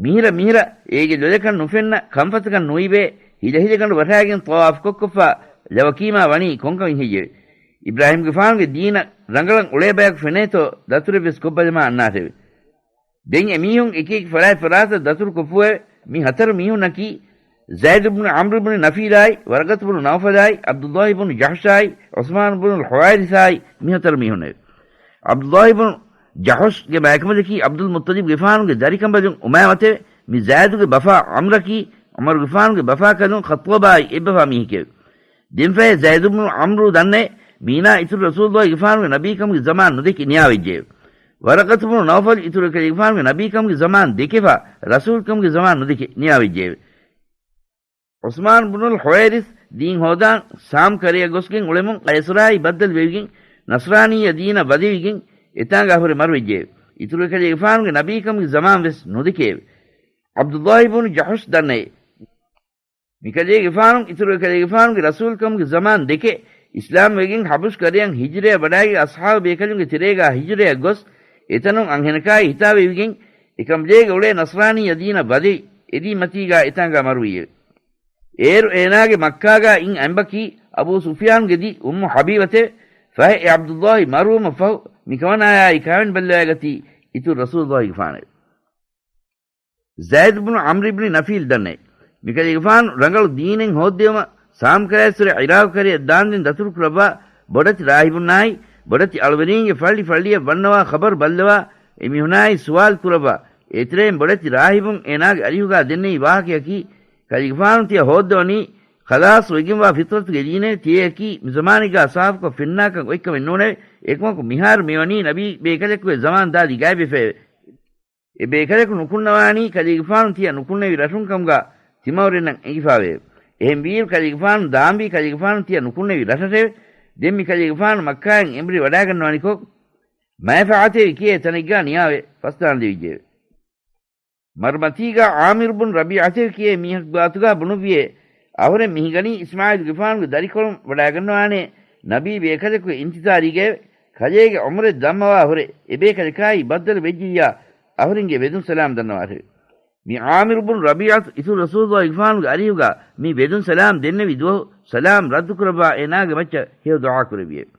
މިހިރަ މިހިރަ އޭގެ ލޮލަކަށް ނުފެންނަ ކަންފަތަކަށް ނުއިވޭ، ހިލަހިލަގަނޑު ވަށާގެން ޠަވާފު ކޮށްކޮށްފަ ލަވަކީމާ ވަނީ ކޮންކަމެއް ހެއްޔެވެ؟ އިބްރާހީމްގެފާނުގެ ދީނަށް ރަނގަޅަށް އުޅޭ ބަޔަކު ފެނޭތޯ ދަތުރެއްވެސް ކޮށްބަލަމާ އަންނާށެވެ. ދެން އެމީހުން އެކިއެކި ފަރާތް ފަރާތަށް ދަތުރު ކޮށްފޫއެވެ. މި ހަތަރު މީހުންނަކީ ޒައިދު ބުނު ޢަމްރު ބުނު ނަފީލާއި، ވަރަޤަތު ބުނު ނައުފަލާއި، ޢަބްދުﷲ ބުނު ޖަޙްޝާއި، ޢުސްމާނު ބުނު ޙުވައިރިޘާއި، މި ހަތަރު މީހުންނެވެ. ޢަބްދުﷲ ބުނު ޖަޙްޝްގެ މާތްކަނބަލަކީ ޢަބްދުލް މުއްޠަލިބްގެފާނުގެ ދަރިކަނބަލުން އުމާމަތެވެ. މި ޒައިދުގެ ބަފާ ޢަމްރަކީ ޢުމަރުގެފާނުގެ ބަފާކަލުން ޚައްޠާބާއި އެއްބަފާ މީހެކެވެ. ދެންފަހެ ޒައިދު ބުނު ޢަމްރު ދަންނައެ، މީނާ އިތުރު ރަސޫލުﷲގެފާނުގެ ނަބީކަމުގެ ޒަމާން ނުދެކެ ނިޔާވެއްޖެއެވެ. ވަރަޤަތު ބުނު ނައުފަލް އިތުރު އެކަލޭގެފާނުގެ ނަބީކަމުގެ ޒަމާން ދެކެފަ، ރަސޫލްކަމުގެ ޒަމާން ނުދެކެ ނިޔާވެއްޖެއެވެ. ޢުސްމާން ބުނުލް ޙުވައިރިޘް ދީން ހޯދާން ޝާމް ކަރަޔަށް ގޮސްގެން އުޅެމުން ޤައިޞަރާއި ބައްދަލު ވެވިގެން، ނަޞްރާނީ ދީނަށް ވަދެވިގެން އެތާނގަ އަހުރެ މަރުވެއްޖެއެވެ. އިތުރު އެކަލޭގެފާނުގެ ނަބީކަމުގެ ޒަމާން ވެސް ނުދެކެއެވެ. ޢަބްދުﷲ ބުނު ޖަޙްޝް ދަންނައެ، މިކަލޭގެފާނު އިތުރު އެކަލޭގެފާނުގެ ރަސޫލްކަމުގެ ޒަމާން ދެކެ، އިސްލާމް ވެގެން ޙަބަޝް ކަރަޔަށް ހިޖުރަޔަށް ވަޑާގެ އަޞްޙާބު ބޭކަލުންގެ ތެރޭގަ ހިޖުރަޔަށް ގޮސް، އެތަނުން އަންހެނަކާއި ހިތާވެވިގެން، އެކަނބަލޭގަ އުޅޭ ނަޞްރާނީ ދީނަށް ވަދެވި، އެދީ މަތީގަ އެތާނގަ މަރުވީއެވެ. އޭރު އޭނާގެ މައްކާގަ އިން އަނބަކީ އަބޫ ސުފްޔާންގެ ދި އުއްމު ޙަބީބަތެވެ. ފަހެ އެ ޢަބްދުﷲ މަރުވުމަށް ފަހު، މިކަމަނާޔާއި ކާވެނި ބައްލަވައިގަތީ އިތުރު ރަސޫލުﷲގެފާނެވެ. ޒައިދު ބުނު ޢަމްރު ބުނު ނަފީލް ދަންނައެ، މިކަލޭގެފާނު ރަނގަޅު ދީނެއް ހޯއްދެވުމަށް ޝާމް ކަރައިސުރެ ޢިރާޤު ކަރަޔަށް ދާންދެން ދަތުރު ކުރައްވާ، ބޮޑެތި ރާހިބުންނާއި، ބޮޑެތި އަޅުވެރީންގެ ފައްޅި ފައްޅިއަށް ވަންނަވާ ޚަބަރު ބައްލަވާ، އެމީހުނާއި ސުވާލު ކުރައްވާ، އޭތެރެއިން ބޮޑެތި ރާހިބުން އޭނާގެ އަރިހުގާ ދެންނެވި ވާހަކަޔަކީ، ކަލޭގެފާނު ތިޔަ ހޯއްދަވަނީ ޚަލާޞް ވެގެންވާ ފިޠްރަތުގެ ދީނެވެ. ތިޔަޔަކީ މިޒަމާނެއްގާ ސާފުކޮށް ފެންނާކަން އޮތްކަމެއް ނޫނެވެ. އެކަމަކު މިހާރު މިވަނީ ނަބީ ބޭކަލެކުގެ ޒަމާން ދާދީ ގާތްވެފައެވެ. އެ ބޭކަލަކު ނުކުންނަވާނީ ކަލޭގެފާނު ތިޔަ ނުކުންނެވި ރަށުން ކަމުގަ ތިމައުރެންނަށް އެނގިފާވެއެވެ. އެހެންވީއިރު ކަލޭގެފާނު ދާންވީ ކަލޭގެފާނު ތިޔަ ނުކުންނެވި ރަށަށެވެ. ދެން މި ކަލޭގެފާނު މައްކާއިން އެނބުރި ވަޑާގަންނަވާނިކޮށް، މައިފައާތޭވެ ކިޔޭ ތަނެއްގާ ނިޔާވެ ފަސްދާން ދެވިއްޖެއެވެ. މަރުމަތީގާ ޢާމިރު ބުން ރަބީޢަތޭވެ ކިޔޭ މީހަކު ގާތުގާ ބުނުއްވިއޭ، އަހުރެން މި ހިނގަނީ އިސްމާޢީލުގެފާނުގެ ދަރިކޮޅުން ވަޑާގަންނަވާނޭ ނަބީ ބޭކަލެކުގެ އިންތިޒާރީގައެވެ. ކަލޭގެ އުމުރެއް ދަންމަވާ ހުރެ އެ ބޭކަލަކާއި ބައްދަލު ވެއްޖިއްޔާ، އަހުރެންގެ ވެދުން ސަލާމް ދަންނަވާށެވެ. މި ޢާމިރު ބުން ރަބީޢަތު އިތުރު ރަސޫލުﷲގެފާނުގެ އަރިހުގާ މި ވެދުން ސަލާމް ދެންނެވި ދުވަހު ސަލާމް ރައްދުކުރައްވާ އޭނާގެ މައްޗަށް ހެޔޮ ދުޢާ ކުރެއްވިއެވެ.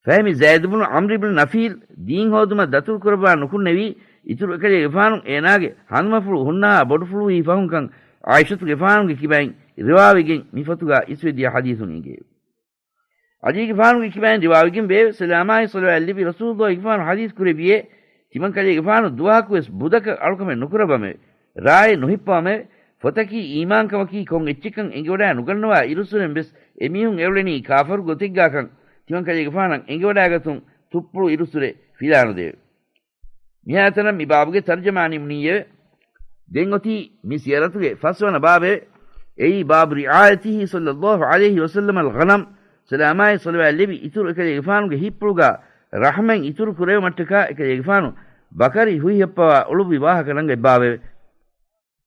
ފަހެ މި ޒައިދު ބުނު ޢަމްރު ބުނު ނަފީލް ދީން ހޯދުމަށް ދަތުރު ކުރައްވާ ނުކުންނެވީ، އިތުރު އެކަލޭގެފާނު އޭނާގެ ހަނދުމަފުޅު ހުންނަހާ ބޮޑުފުޅުވީ ފަހުންކަން ޢާއިޝަތުގެފާނުގެ ކިބައިން ރިވާވެގެން މި ފޮތުގާ އިސްވެދިޔަ ޙަދީޘުން އެނގެއެވެ. ޢަލީގެފާނުގެ ކިބައިން ރިވާވެގެން ވެއެވެ. ސަލާމާއި ޞަލަވާތް ލެއްވި ރަސޫލުﷲގެފާނު ޙަދީޘް ކުރެއްވިއޭ، ތިމަންކަލޭގެފާނު ދުވަހަކުވެސް ބުދަކަށް އަޅުކަމެއް ނުކުރައްވަމެވެ. ރާއެއް ނުހިއްޕަވަމެވެ. ފޮތަކީ އީމާންކަމަކީ ކޮން އެއްޗެއްކަން އެނގިވަޑައި ނުގަންނަވާ އިރުއްސުރެން ވެސް އެމީހުން އެއުޅެނީ ކާފަރު ގޮތެއްގާކަން ތިމަންކަލޭގެފާނަށް އެނގިވަޑައިގަތުން ތުއްޕުޅު އިރުއްސުރެ ފިލާނުދެއެވެ. މިހާތަނަށް މި ބާބުގެ ތަރްޖަމާ ނިމުނީއެވެ. ދެން އޮތީ މި ސިޔަރަތުގެ ފަސްވަނަ ބާބެވެ. އެއީ ބާބު ރިޢާޔަތިހި ޞައްލައްލާހު ޢަލައިހި ވަސައްލަމަ އަލްޣަނަމް، ސަލާމާއި ޞަލަވާތް ލެއްވި އިތުރު އެކަލޭގެފާނުގެ ހިތްޕުޅުގާ ރަޙްމަތް އިތުރު ކުރެވުމަށްޓަކާ އެކަލޭގެފާނު ބަކަރި ހުއިހައްޕަވާ އުޅުއްވި ވާހަކަ ނަންގަތް ބާބެވެ.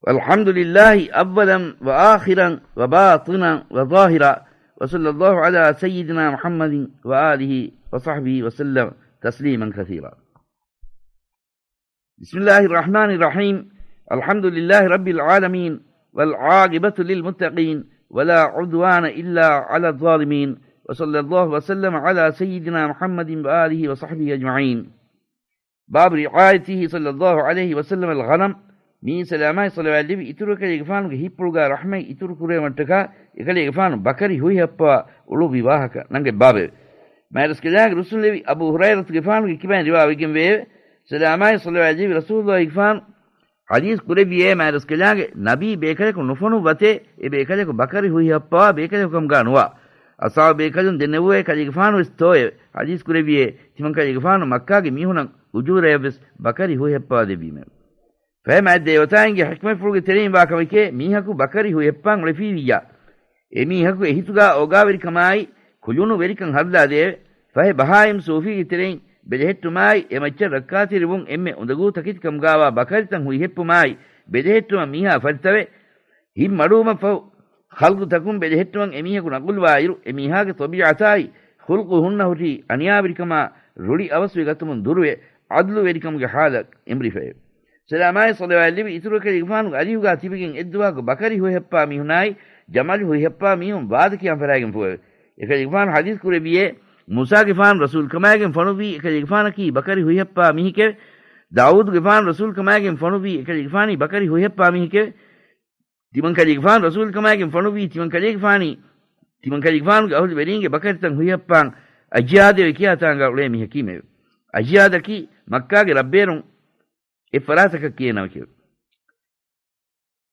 والحمد لله أولا وآخرا وباطنا وظاهرا، وصلى الله على سيدنا محمد وآله وصحبه وسلم تسليما كثيرا. بسم الله الرحمن الرحيم. الحمد لله رب العالمين، والعاقبة للمتقين، ولا عدوان إلا على الظالمين، وصلى الله وسلم على سيدنا محمد وآله وصحبه أجمعين. ބާބު ރިޢާޔަތިހި ޞައްލައްލާހު ޢަލައިހި ވަސައްލަމަ އަލްޣަނަމް، މިއީ ސަލާމާއި ޞަލަވާތް ލެއްވި އިތުރު އެކަލޭގެފާނުގެ ހިތްޕުޅުގާ ރަޙްމަތް އިތުރު ކުރެވުމަށްޓަކާ އެކަލޭގެފާނު ބަކަރި ހުއިހައްޕަވާ އުޅުއްވި ވާހަކަ ނަންގަތް ބާބެވެ. މާތްރަސްކަލާނގެ ރުއްސުންލެވި އަބޫ ހުރައިރަތުގެފާނުގެ ކިބައިން ރިވާވެގެންވެއެވެ. ސަލާމާއި ޞަލަވާތް ލެއްވި ރަސޫލުއްލާހިގެފާނު ޙަދީޘް ކުރެއްވިއޭ، މާތްރަސްކަލާނގެ ނަބީ ބޭކަލަކު ނުފޮނުއްވަތޭ، އެ ބޭކަލަކު ބަކަރި ހުއިހައްޕަވާ ބޭކަލަކުކަމުގާ ނުވާ. އަޞްޙާބު ބޭކަލުން ދެންނެވުއޭ ކަލޭގެފާނުވެސް ތޯއެވެ. ޙަދީޘް ކުރެއްވިއޭ، ތިމަން ކަލޭގެފާނު މައްކާގެ މީހުނަށް އުޖޫރަޔަށްވެސް ބަކަރި ހުއިހައްޕަވާ ދެއްވީމެވެ. ފަހެ މާތް ދޭވަތާއިންގެ ޙިކްމަތްފުޅުގެ ތެރެއިން ވާ ކަމެކޭ، މީހަކު ބަކަރި ހުއިހައްޕާން އުޅެފީވިއްޔާ، އެމީހަކު އެހިތުގާ އޯގާވެރިކަމާއި، ކުލުނުވެރިކަން ހައްލާދެއެވެ. ފަހެ ބަހާއިމް ސޫފީގެ ތެރެއިން ބެލެހެއްޓުމާއި، އެމައްޗަށް ރައްކާތެރިވުން އެންމެ އުނދަގޫ ތަކެތިކަމުގާވާ ބަކަރިތައް ހުއިހެއްޕުމާއި، ބެލެހެއްޓުމަށް މީހާ ފަރިތަވެ. ހިތް މަޑުވުމަށްފަހު، ޚަލްޤުތަކުން ބެލެހެއްޓުމަށް އެމީހަކު ނަގުލުވާއިރު، އެމީހާގެ ޠަބީޢަތާއި ޚުލްޤު ހުންނަ ހުށީ އަނިޔާވެރިކަމާ ރުޅި އަވަސްވެ ގަތުމުން ދުރުވެ، ޢަދުލުވެރިކަމުގެ ޙާލަށް އެނބުރިފައެވެ. ސަލާމާއި ޞަލަވާތް ލެއްވި އިތުރު އެކަލޭގެފާނުގެ އަރިހުގާ ތިބެގެން އެއްދުވަހަކު ބަކަރި ހުއިހައްޕާ މީހުނާއި، ޖަމަލު ހުއިހައްޕާ މީހުން ވާދަކިޔާން ފަރާގެންފުއެވެ. އެކަލޭގެފާނު ޙަދީޘް ކުރެއްވިއޭ، މޫސާގެފާނު ރަސޫލުކަމާގެން ފޮނުއްވީ އެކަލޭގެފާނަކީ ބަކަރި ހުއިހައްޕާ މީހެކެވެ. ދާވޫދުގެފާނު ރަސޫލުކަމާގެން ފޮނުއްވީ އެކަލޭގެފާނީ ބަކަރި ހުއިހައްޕާ މީހެކެވެ. ތިމަން ކަލޭގެފާނު ރަސޫލުކަމާގެން ފޮނުއްވީ ތިމަން ކަލޭގެފާނީ، ތިމަން ކަލޭގެފާނުގެ އަހުލުވެރީންގެ ބަކަރިތައް ހުއިހައްޕާން އަޖްޔާދެވެ ކިޔާ ތާނގާ އުޅޭ މީހަކީމެވެ. އަޖްޔާދަކީ މައްކާގެ ރަށްބޭރުން އެއް ފަރާތަކަށް ކިޔޭ ނަމެކެވެ.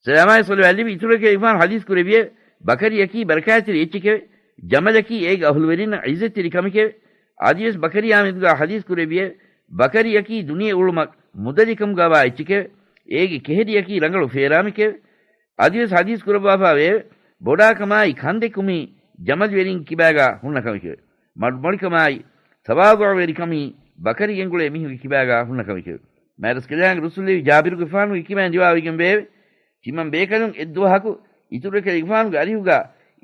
ސަލާމާއި ޞަލަވާތް ލެއްވި އިތުރު އެކަލޭގެފާނު ޙަދީޘް ކުރެއްވިއެވެ. ބަކަރިއަކީ ބަރަކާތްތެރި އެއްޗެކެވެ. ޖަމަލަކީ އޭގެ އަހުލުވެރިންނަށް ޢިއްޒަތްތެރި ކަމެކެވެ. އަދިވެސް ބަކަރިއާ މެދުގާ ޙަދީޘް ކުރެއްވިއެވެ. ބަކަރިއަކީ ދުނިޔެ އުޅުމަށް މުދަލެއް ކަމުގާވާ އެއްޗެކެވެ. އޭގެ ކެހެލިއަކީ ރަނގަޅު ފޭރާމެކެވެ. އަދިވެސް ޙަދީޘް ކުރައްވާފާވެއެވެ. ބޮޑާކަމާއި ކަންދެއްކުމީ ޖަމަލުވެރިންގެ ކިބާގާ ހުންނަ ކަމެކެވެ. މަޑުމޮޅިކަމާއި ތަވާޟުޢުވެރިކަމީ ބަކަރި ގެންގުޅޭ މީހުންގެ ކިބާގާ ހުންނަ ކަމެކެވެ. މާތްރަސްކަލާނގެ ރުއްސުންލެވި ޖާބިރުގެފާނުގެ ކިބައިން ރިވާވެގެންވެއެވެ. ތިމަން ބޭކަލުން އެއްދުވަހަކު އިތުރު އެކަލޭގެފާނުގެ އަރިހުގާ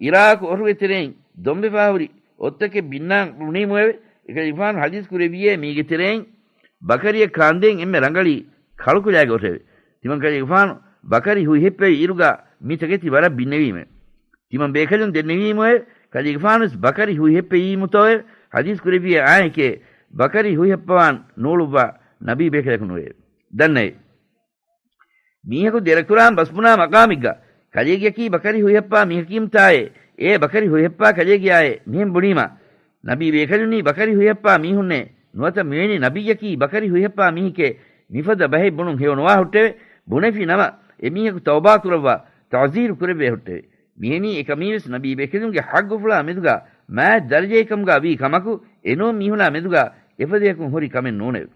އިރާޤު އޮށުގެ ތެރެއިން ދޮންބެފާހުރި އޮށްތަކެއް ބިންނާން ބުނީމުއެވެ. އެކަލޭގެފާނު ޙަދީޘް ކުރެއްވިއޭ މީގެ ތެރެއިން ބަކަރިއަށް ކާންދޭން އެންމެ ރަނގަޅީ ކަޅުކުލާގެ އޮށެވެ. ތިމަން ކަލޭގެފާނު ބަކަރި ހުއިހެއްޕެވި އިރުގާ މި ތަކެތި ވަރަށް ބިންނެވީމެވެ. ތިމަން ބޭކަލުން ދެންނެވީމުއެވެ. ކަލޭގެފާނުވެސް ބަކަރި ހުއިހެއްޕެވީމުތޯއެވެ. ޙަދީޘް ކުރެއްވިއޭ އާނއެކޭ ބަކަރި ހުއިހައްޕަވާން ނޫޅުއްވާ ނަބީ ބޭކަލަކު ނުވެއެވެ. ދަންނައެވެ. މީހަކު ދެރަކުރާން ބަސްބުނާ މަޤާމެއްގަ ކަލޭގެއަކީ ބަކަރި ހުއިހައްޕާ މީހަކީމުތާއޭ، އޭ ބަކަރި ހުއިހައްޕާ ކަލޭގެއާއޭ މިހެން ބުނީމާ، ނަބީ ބޭކަލުންނީ ބަކަރި ހުއިހައްޕާ މީހުންނޭ، ނުވަތަ މިވެނި ނަބިއްޔަކީ ބަކަރި ހުއިހައްޕާ މީހެކޭ، މިފަދަ ބަހެއް ބުނުން ހެޔޮނުވާ ހުއްޓެވެ. ބުނެފި ނަމަ، އެ މީހަކު ތައުބާކުރައްވާ، ތަޢުޒީރު ކުރެއްވޭ ހުއްޓެވެ. މިހެނީ އެކަމީވެސް ނަބީ ބޭކަލުންގެ ޙައްޤުފުޅާ މެދުގާ މާތް ދަރަޖައެއް ކަމުގާ ވީ ކަމަކު، އެނޫން މީހުނާ މެދުގާ އެފަދަޔަކުން ހުރި ކަމެއް ނޫނެވެ.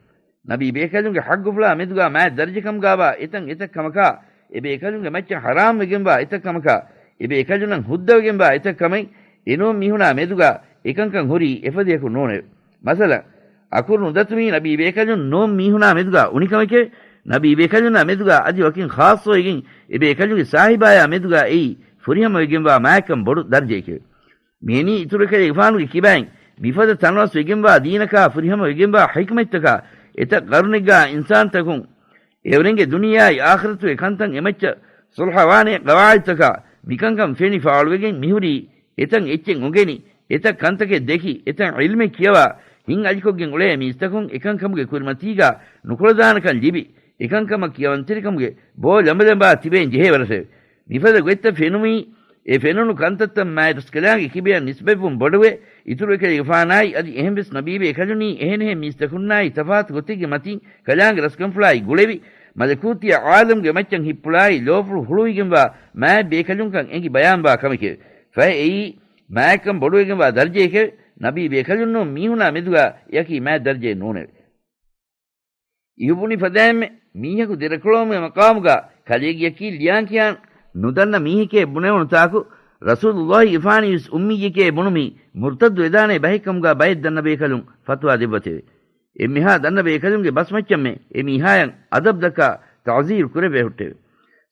ނަބީ ބޭކަލުންގެ ޙައްޤުފުޅާ މެދުގާ މާތް ދަރަޖަ ކަމުގާވާ އެތައް އެތައް ކަމަކާ، އެ ބޭކަލުންގެ މައްޗަށް ޙަރާމް ވެގެންވާ އެތައް ކަމަކާ، އެ ބޭކަލުންނަށް ހުއްދަވެގެންވާ އެތައް ކަމެއް، އެނޫން މީހުނާ މެދުގާ އެކަންކަން ހުރީ އެފަދަޔަކު ނޫނެވެ. މަސަލަން، އަކުރު ނުދަތުމީ ނަބީ ބޭކަލުން ނޫން މީހުނާ މެދުގާ އުނިކަމެކެވެ. ނަބީ ބޭކަލުންނާ މެދުގާ އަދި ވަކިން ޚާއްޞަވެގެން އެ ބޭކަލުންގެ ސާހިބާޔާ މެދުގާ އެއީ ފުރިހަމަވެގެންވާ މާތްކަން ބޮޑު ދަރަޖައެކެވެ. މިހެނީ އިތުރު އެކަލޭގެފާނުގެ ކިބައިން މިފަދަ ތަނަވަސް ވެގެންވާ ދީނަކާ ފުރިހަމަ ވެގެންވާ ޙިކްމަތްތަކާ އެތައް ޤަރުނެއްގާ އިންސާންތަކުން އެއުރެންގެ ދުނިޔެއާއި އާޚިރަތުގެ ކަންތައް އެމައްޗަށް ޞުލްޙަވާނޭ ޤަވާޢިދުތަކާ މިކަންކަން ފެނި ފާޅުވެގެން މިހުރީ އެތައް އެއްޗެއް އުނގެނި، އެތައް ކަންތަކެއް ދެކި، އެތައް ޢިލްމެއް ކިޔަވާ، ހިތް އަލިކޮށްގެން އުޅޭ މީސްތަކުން އެކަންކަމުގެ ކުރިމަތީގާ ނުކުޅަދާނަކަން ލިބި، އެކަންކަމަށް ކިޔަވަންތެރިކަމުގެ ބޯ ލަނބަލަނބާ ތިބޭން ޖެހޭ ވަރަށެވެ. މިފަދަ ގޮތްތައް ފެނުމީ، އެ ފެނުނު ކަންތައްތައް މާތްރަސްކަލާނގެ ކިބަޔަށް ނިސްބަތްވުން ބޮޑުވެ، އިތުރު އެކަލޭގެފާނާއި އަދި އެހެންވެސް ނަބީބޭކަލުންނީ އެހެނިހެން މީސްތަކުންނާއި ތަފާތު ގޮތެއްގެ މަތިން ކަލާނގެ ރަސްކަންފުޅާއި ގުޅެވި، މަލަކޫތީ އާލަމްގެ މައްޗަށް ހިއްޕުޅާއި ލޯފުޅު ހުޅުވިގެންވާ މާތް ބޭކަލުންކަން އެނގި ބަޔާންވާ ކަމެކެވެ. ފަހެ އެއީ މާތްކަން ބޮޑުވެގެންވާ ދަރަޖައެކެވެ. ނަބީ ބޭކަލުންނޫން މީހުނާ މެދުގާ އެއަކީ މާތް ދަރަޖައެއް ނޫނެވެ. އިހުބުނި ފަދައިންމެ މީހަކު ދެރަކުޅަވުމުގެ މަޤާމުގާ ކަލޭގެއަކީ ލިޔާން ކިޔާން ނުދަންނަ މީހެކޭ ބުނެވުނު ތާކު، ރަސޫލުﷲ ގެފާނީ ވެސް އުއްމީއެކޭ ބުނުމީ މުރްތައްދު ވެދާނޭ ބަހެއްކަމުގާ ބައެއް ދަންނަ ބޭކަލުން ފަތުވާ ދެއްވަތެވެ. އެންމެހާ ދަންނަ ބޭކަލުންގެ ބަސްމައްޗަށްމެ އެ މީހާޔަށް އަދަބް ދައްކާ ތަޢުޒީރު ކުރެވޭ ހުއްޓެވެ.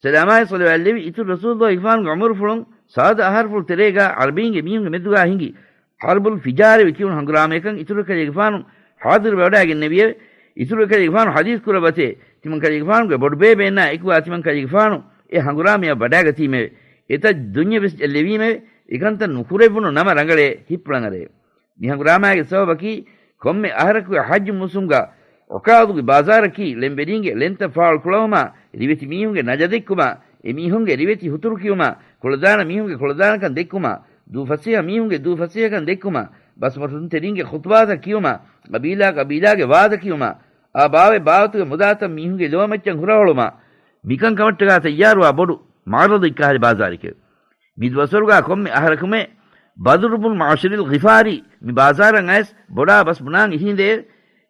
ސަލާމާއި ޞަލަވާތްލެވި އިތުރު ރަސޫލުﷲ ގެފާނުގެ ޢުމުރުފުޅުން ސާދަ އަހަރުފުޅު ތެރޭގާ ޢަރަބީންގެ މީހުންގެ މެދުގާ ހިނގި ޙަރްބުލް ފިޖާރެވެ ކިޔުނު ހަނގުރާމަޔަކަށް އިތުރު ކަލޭގެފާނު ޙާޟިރުވެވަޑައިގެންނެވިއެވެ. އިތުރު ކަލޭގެފާނު ޙަދީޘް ކުރައްވަތޭ، ތިމަން ކަލޭގެފާނުގެ ބޮޑުބޭބެއެންނާ އެކުގާ ތިމަން ކަލޭގެފާނު އެ ހަނގުރާމަޔަށް ވަޑައިގަތީމެވެ. އެތައް ދުންޏެއް ވެސް ޖެއްލެވީމެވެ. އެކަންތައް ނުކުރެއްވުނު ނަމަ ރަނގަޅޭ ހިއްޕުޅަން އަރޭ. މި ހަނގުރާމައިގެ ސަބަބަކީ، ކޮންމެ އަހަރަކުގެ ޙައްޖު މޫސުމްގަ ޢުކާޟުގެ ބާޒާރަކީ ޅެންވެރީންގެ ޅެންތައް ފާޅު ކުޅަވުމާ، ރިވެތި މީހުންގެ ނަޖަ ދެއްކުމާ، އެމީހުންގެ ރިވެތި ހުތުރު ކިޔުމާ، ކުޅަދާނަ މީހުންގެ ކުޅަދާނަކަން ދެއްކުމާ، ދޫ ފަސޭހަ މީހުންގެ ދޫ ފަސޭހަކަން ދެއްކުމާ، ބަސްމޮށުންތެރިންގެ ޚުޠުބާތައް ކިޔުމާ، ޤަބީލާ ޤަބީލާގެ ވާދަ ކިޔުމާ، އާ ބާވަތް ބާވަތުގެ މުދާތައް މީހުންގެ ލޯމައްޗަށް ހުރަހޮޅުމާ، މިކަންކަމަށްޓަކާ ތައްޔާރުވާ ބޮޑު މަޢުރަޟެއްކަހަލަ ބާޒާރެކެވެ. މިދުވަސްވަރުގާ ކޮންމެ އަހަރަކުމެ ބަދުރު ބުނު މަޢުޝަރިލް ޣިފާރީ މި ބާޒާރަށް އައިސް ބޮޑާ ބަސް ބުނާން އިށީނދެއެވެ.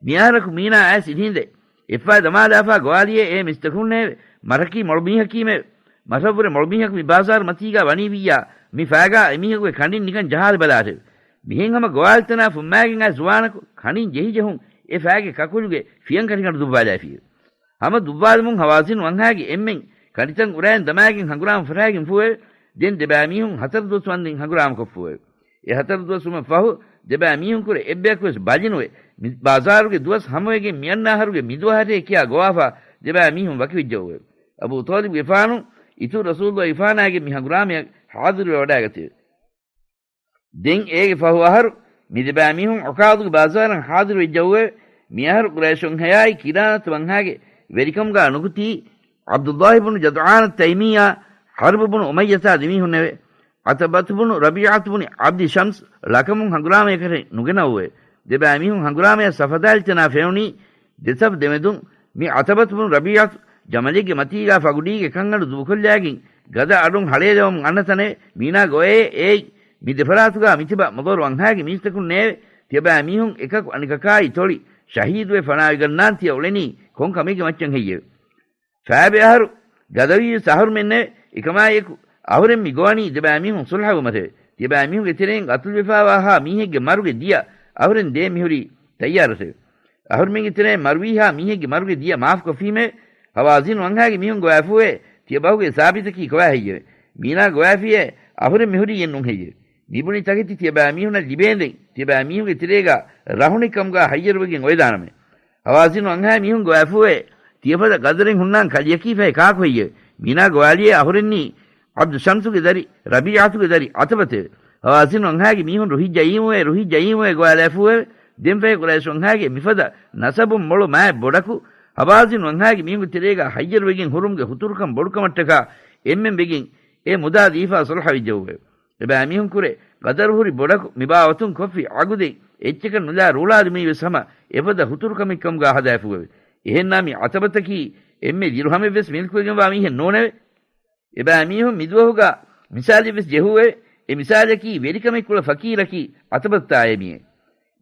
މިއަހަރަކު މީނާ އައިސް އިށީނދެ އެއްފައި ދަމާލާފާ ގޮވާލިޔޭ އޭ މީސްތަކުންނޭވެ. މަށަކީ މޮޅު މީހަކީމެވެ. މަށަށްވުރެ މޮޅު މީހަކު މި ބާޒާރު މަތީގާ ވަނީ ވިއްޔާ، މި ފައިގާ އެމީހަކުގެ ކަނޑިން ނިކަން ޖަހާލި ބަލާށެވެ. މިހެން ހަމަ ގޮވާލިތަނާ ފުއްމާގެން އައި ޒުވާނަކު ކަނޑިން ޖެހިޖެހުން އެ ފައިގެ ކަކުލުގެ ފިޔަން ކަނޑިގަނޑު ދުއްވާލައިފިއެވެ. ހަމަ ދުއްވާލުމުން ހަވާޒިނު ވަންހާގެ އެންމެން ކަނޑިތައް އުރައިން ދަމާގެން ހަނގުރާމަ ފަށާގެންފޫއެވެ. ދެން ދެބައިމީހުން ހަތަރު ދުވަސް ވަންދެން ހަނގުރާމަ ކޮށްފޫއެވެ. އެ ހަތަރު ދުވަސްވުމަށް ފަހު، ދެބައިމީހުންކުރެ އެއްބަޔަކުވެސް ބަލިނުވެ، މި ބާޒާރުގެ ދުވަސް ހަމަވެގެން މިއަންނަ އަހަރުގެ މިދުއަހަރޭ ކިޔާ ގޮވާފާ ދެބައިމީހުން ވަކިވެއްޖައުއެވެ. އަބޫ ޠާލިބުގެފާނު އިތުރު ރަސޫލުގެފާނާގެ މި ހަނގުރާމަޔަށް ޙާޟިރުވެވަޑައިގަތެވެ. ދެން އޭގެ ފަހު އަހަރު މި ދެބައިމީހުން ޢުކާޟުގެ ބާޒާރަށް ޙާޟިރުވެއްޖައުއެވެ. މިއަހަރު ޤުރައިޝުންހަޔާއި ކިނާނަތު ވަންހާގެ ވެރިކަމުގާ ނުކުތީ، ޢަބްދުﷲ ބުނު ޖަދުޢާނަ ތައިމީއާ، ޙަރްބު ބުނު އުމައްޔަތާ ދެމީހުންނެވެ. ޢަތަބަތު ބުނު ރަބީޢަތު ބުނި ޢަބްދި ޝަމްސް ޅަކަމުން ހަނގުރާމަޔަކަށެއް ނުގެނައުއެވެ. ދެބައިމީހުން ހަނގުރާމަޔަށް ޞަފަދާލިތަނާ ފެނުނީ ދެސަފު ދެމެދުން. މި ޢަތަބަތު ބުނު ރަބީޢަތު ޖަމަލެއްގެ މަތީގާ ފަގުޑީގެ ކަންއަޑު ދޫކޮށްލާގެން، ގަދަ އަޑުން ހަޅޭލަވަމުން އަންނަ ތަނެވެ. މީނާ ގޮވައޭ އޭތް މި ދެފަރާތުގާ މިތިބަ މުޟަރު ވަންހާގެ މީސްތަކުންނޭވެ. ތިޔަބައިމީހުން އެކަކު އަނެކަކާއި ތޮޅި ޝަހީދުވެ ފަނާވެގަންނާން ތިޔަ އުޅެނީ ކޮން ކަމެއްގެ މައްޗަށް ހެއްޔެވެ؟ ފާބެ އަހަރު ގަދަވީވެސް އަހުރުމެންނެވެ. އެކަމާއެކު، އަހުރެން މި ގޮވަނީ ދެބައިމީހުން ޞުލްޙަވުމަށެވެ. ތިޔަބައިމީހުންގެ ތެރެއިން ގަތުލުވެފާވާހާ މީހެއްގެ މަރުގެ ދިޔަ އަހުރެން ދޭން މިހުރީ ތައްޔާރަށެވެ. އަހުރުމެންގެ ތެރެއިން މަރުވީހާ މީހެއްގެ މަރުގެ ދިޔަ މާފުކޮށްފީމެވެ. ހަވާޒިން ވަންހާގެ މީހުން ގޮވާފޫއެވެ. ތިޔަބަހުގެ ސާބިތަކީ ކޮބާ ހެއްޔެވެ؟ މީނާ ގޮވާފިއޭ އަހުރެން މިހުރީ އެއްނޫން ހެއްޔެވެ؟ މިބުނި ތަކެތި ތިޔަބައިމީހުނަށް ލިބޭނދެން، ތިޔަބައިމީހުންގެ ތެރޭގާ ރަހުނެއް ކަމުގާ ހައްޔަރުވެގެން އޮވެދާނަމޭ. ހަވާޒިން ވަންހާގެ މީހުން ގޮވާފޫއެވެ. ތިޔަފަދަ ގަދަރެއް ހުންނާން ކަލެއަކީ ފަހެ ކާކު ހެއްޔެވެ؟ މީނާ ގޮވާލިއޭ އަހުރެންނީ ޢަބްދު ޝަމްސުގެ ދަރި، ރަބީޢަތުގެ ދަރި ޢަތަބަތެވެ. ހަވާޒިން ވަންހާގެ މީހުން ރުހިއްޖައީމުވެ، ރުހިއްޖައީމުވެ ގޮވާލާފޫއެވެ. ދެންފަހެ ޤުރައިޝު ވަންހާގެ މިފަދަ ނަސަބުން މޮޅު މާތް ބޮޑަކު ހަވާޒިން ވަންހާގެ މީހުންގެ ތެރޭގާ ހައްޔަރުވެގެން ހުރުމުގެ ހުތުރުކަން ބޮޑުކަމަށްޓަކާ އެންމެން ވެގެން އެ މުދާ ދީފާ ޞުލްޙަވެއްޖައުއެވެ. އެބައިމީހުންކުރެ ގަދަރު ހުރި ބޮޑަކު މިބާވަތުން ކޮށްފި ޢަގުދެއް އެއްޗަކަށް ނުލާ ރޫޅާލުމީވެސް ހަމަ އެފަދަ ހުތުރުކަމެއްކަމުގާ ހަދާފޫއެވެ. އެހެންނާ މި ޢަތަބަތަކީ އެންމެ ދިރުހަމެއްވެސް މިލްކުވެގެންވާ މީހެއް ނޫނެވެ. އެބައިމީހުން މިދުވަހުގާ މިސާލެއްވެސް ޖެހޫއެވެ. އެ މިސާލަކީ ވެރިކަމެއްކުޅަ ފަޤީރަކީ ޢަތަބަތުތާއޭ މިއޭ.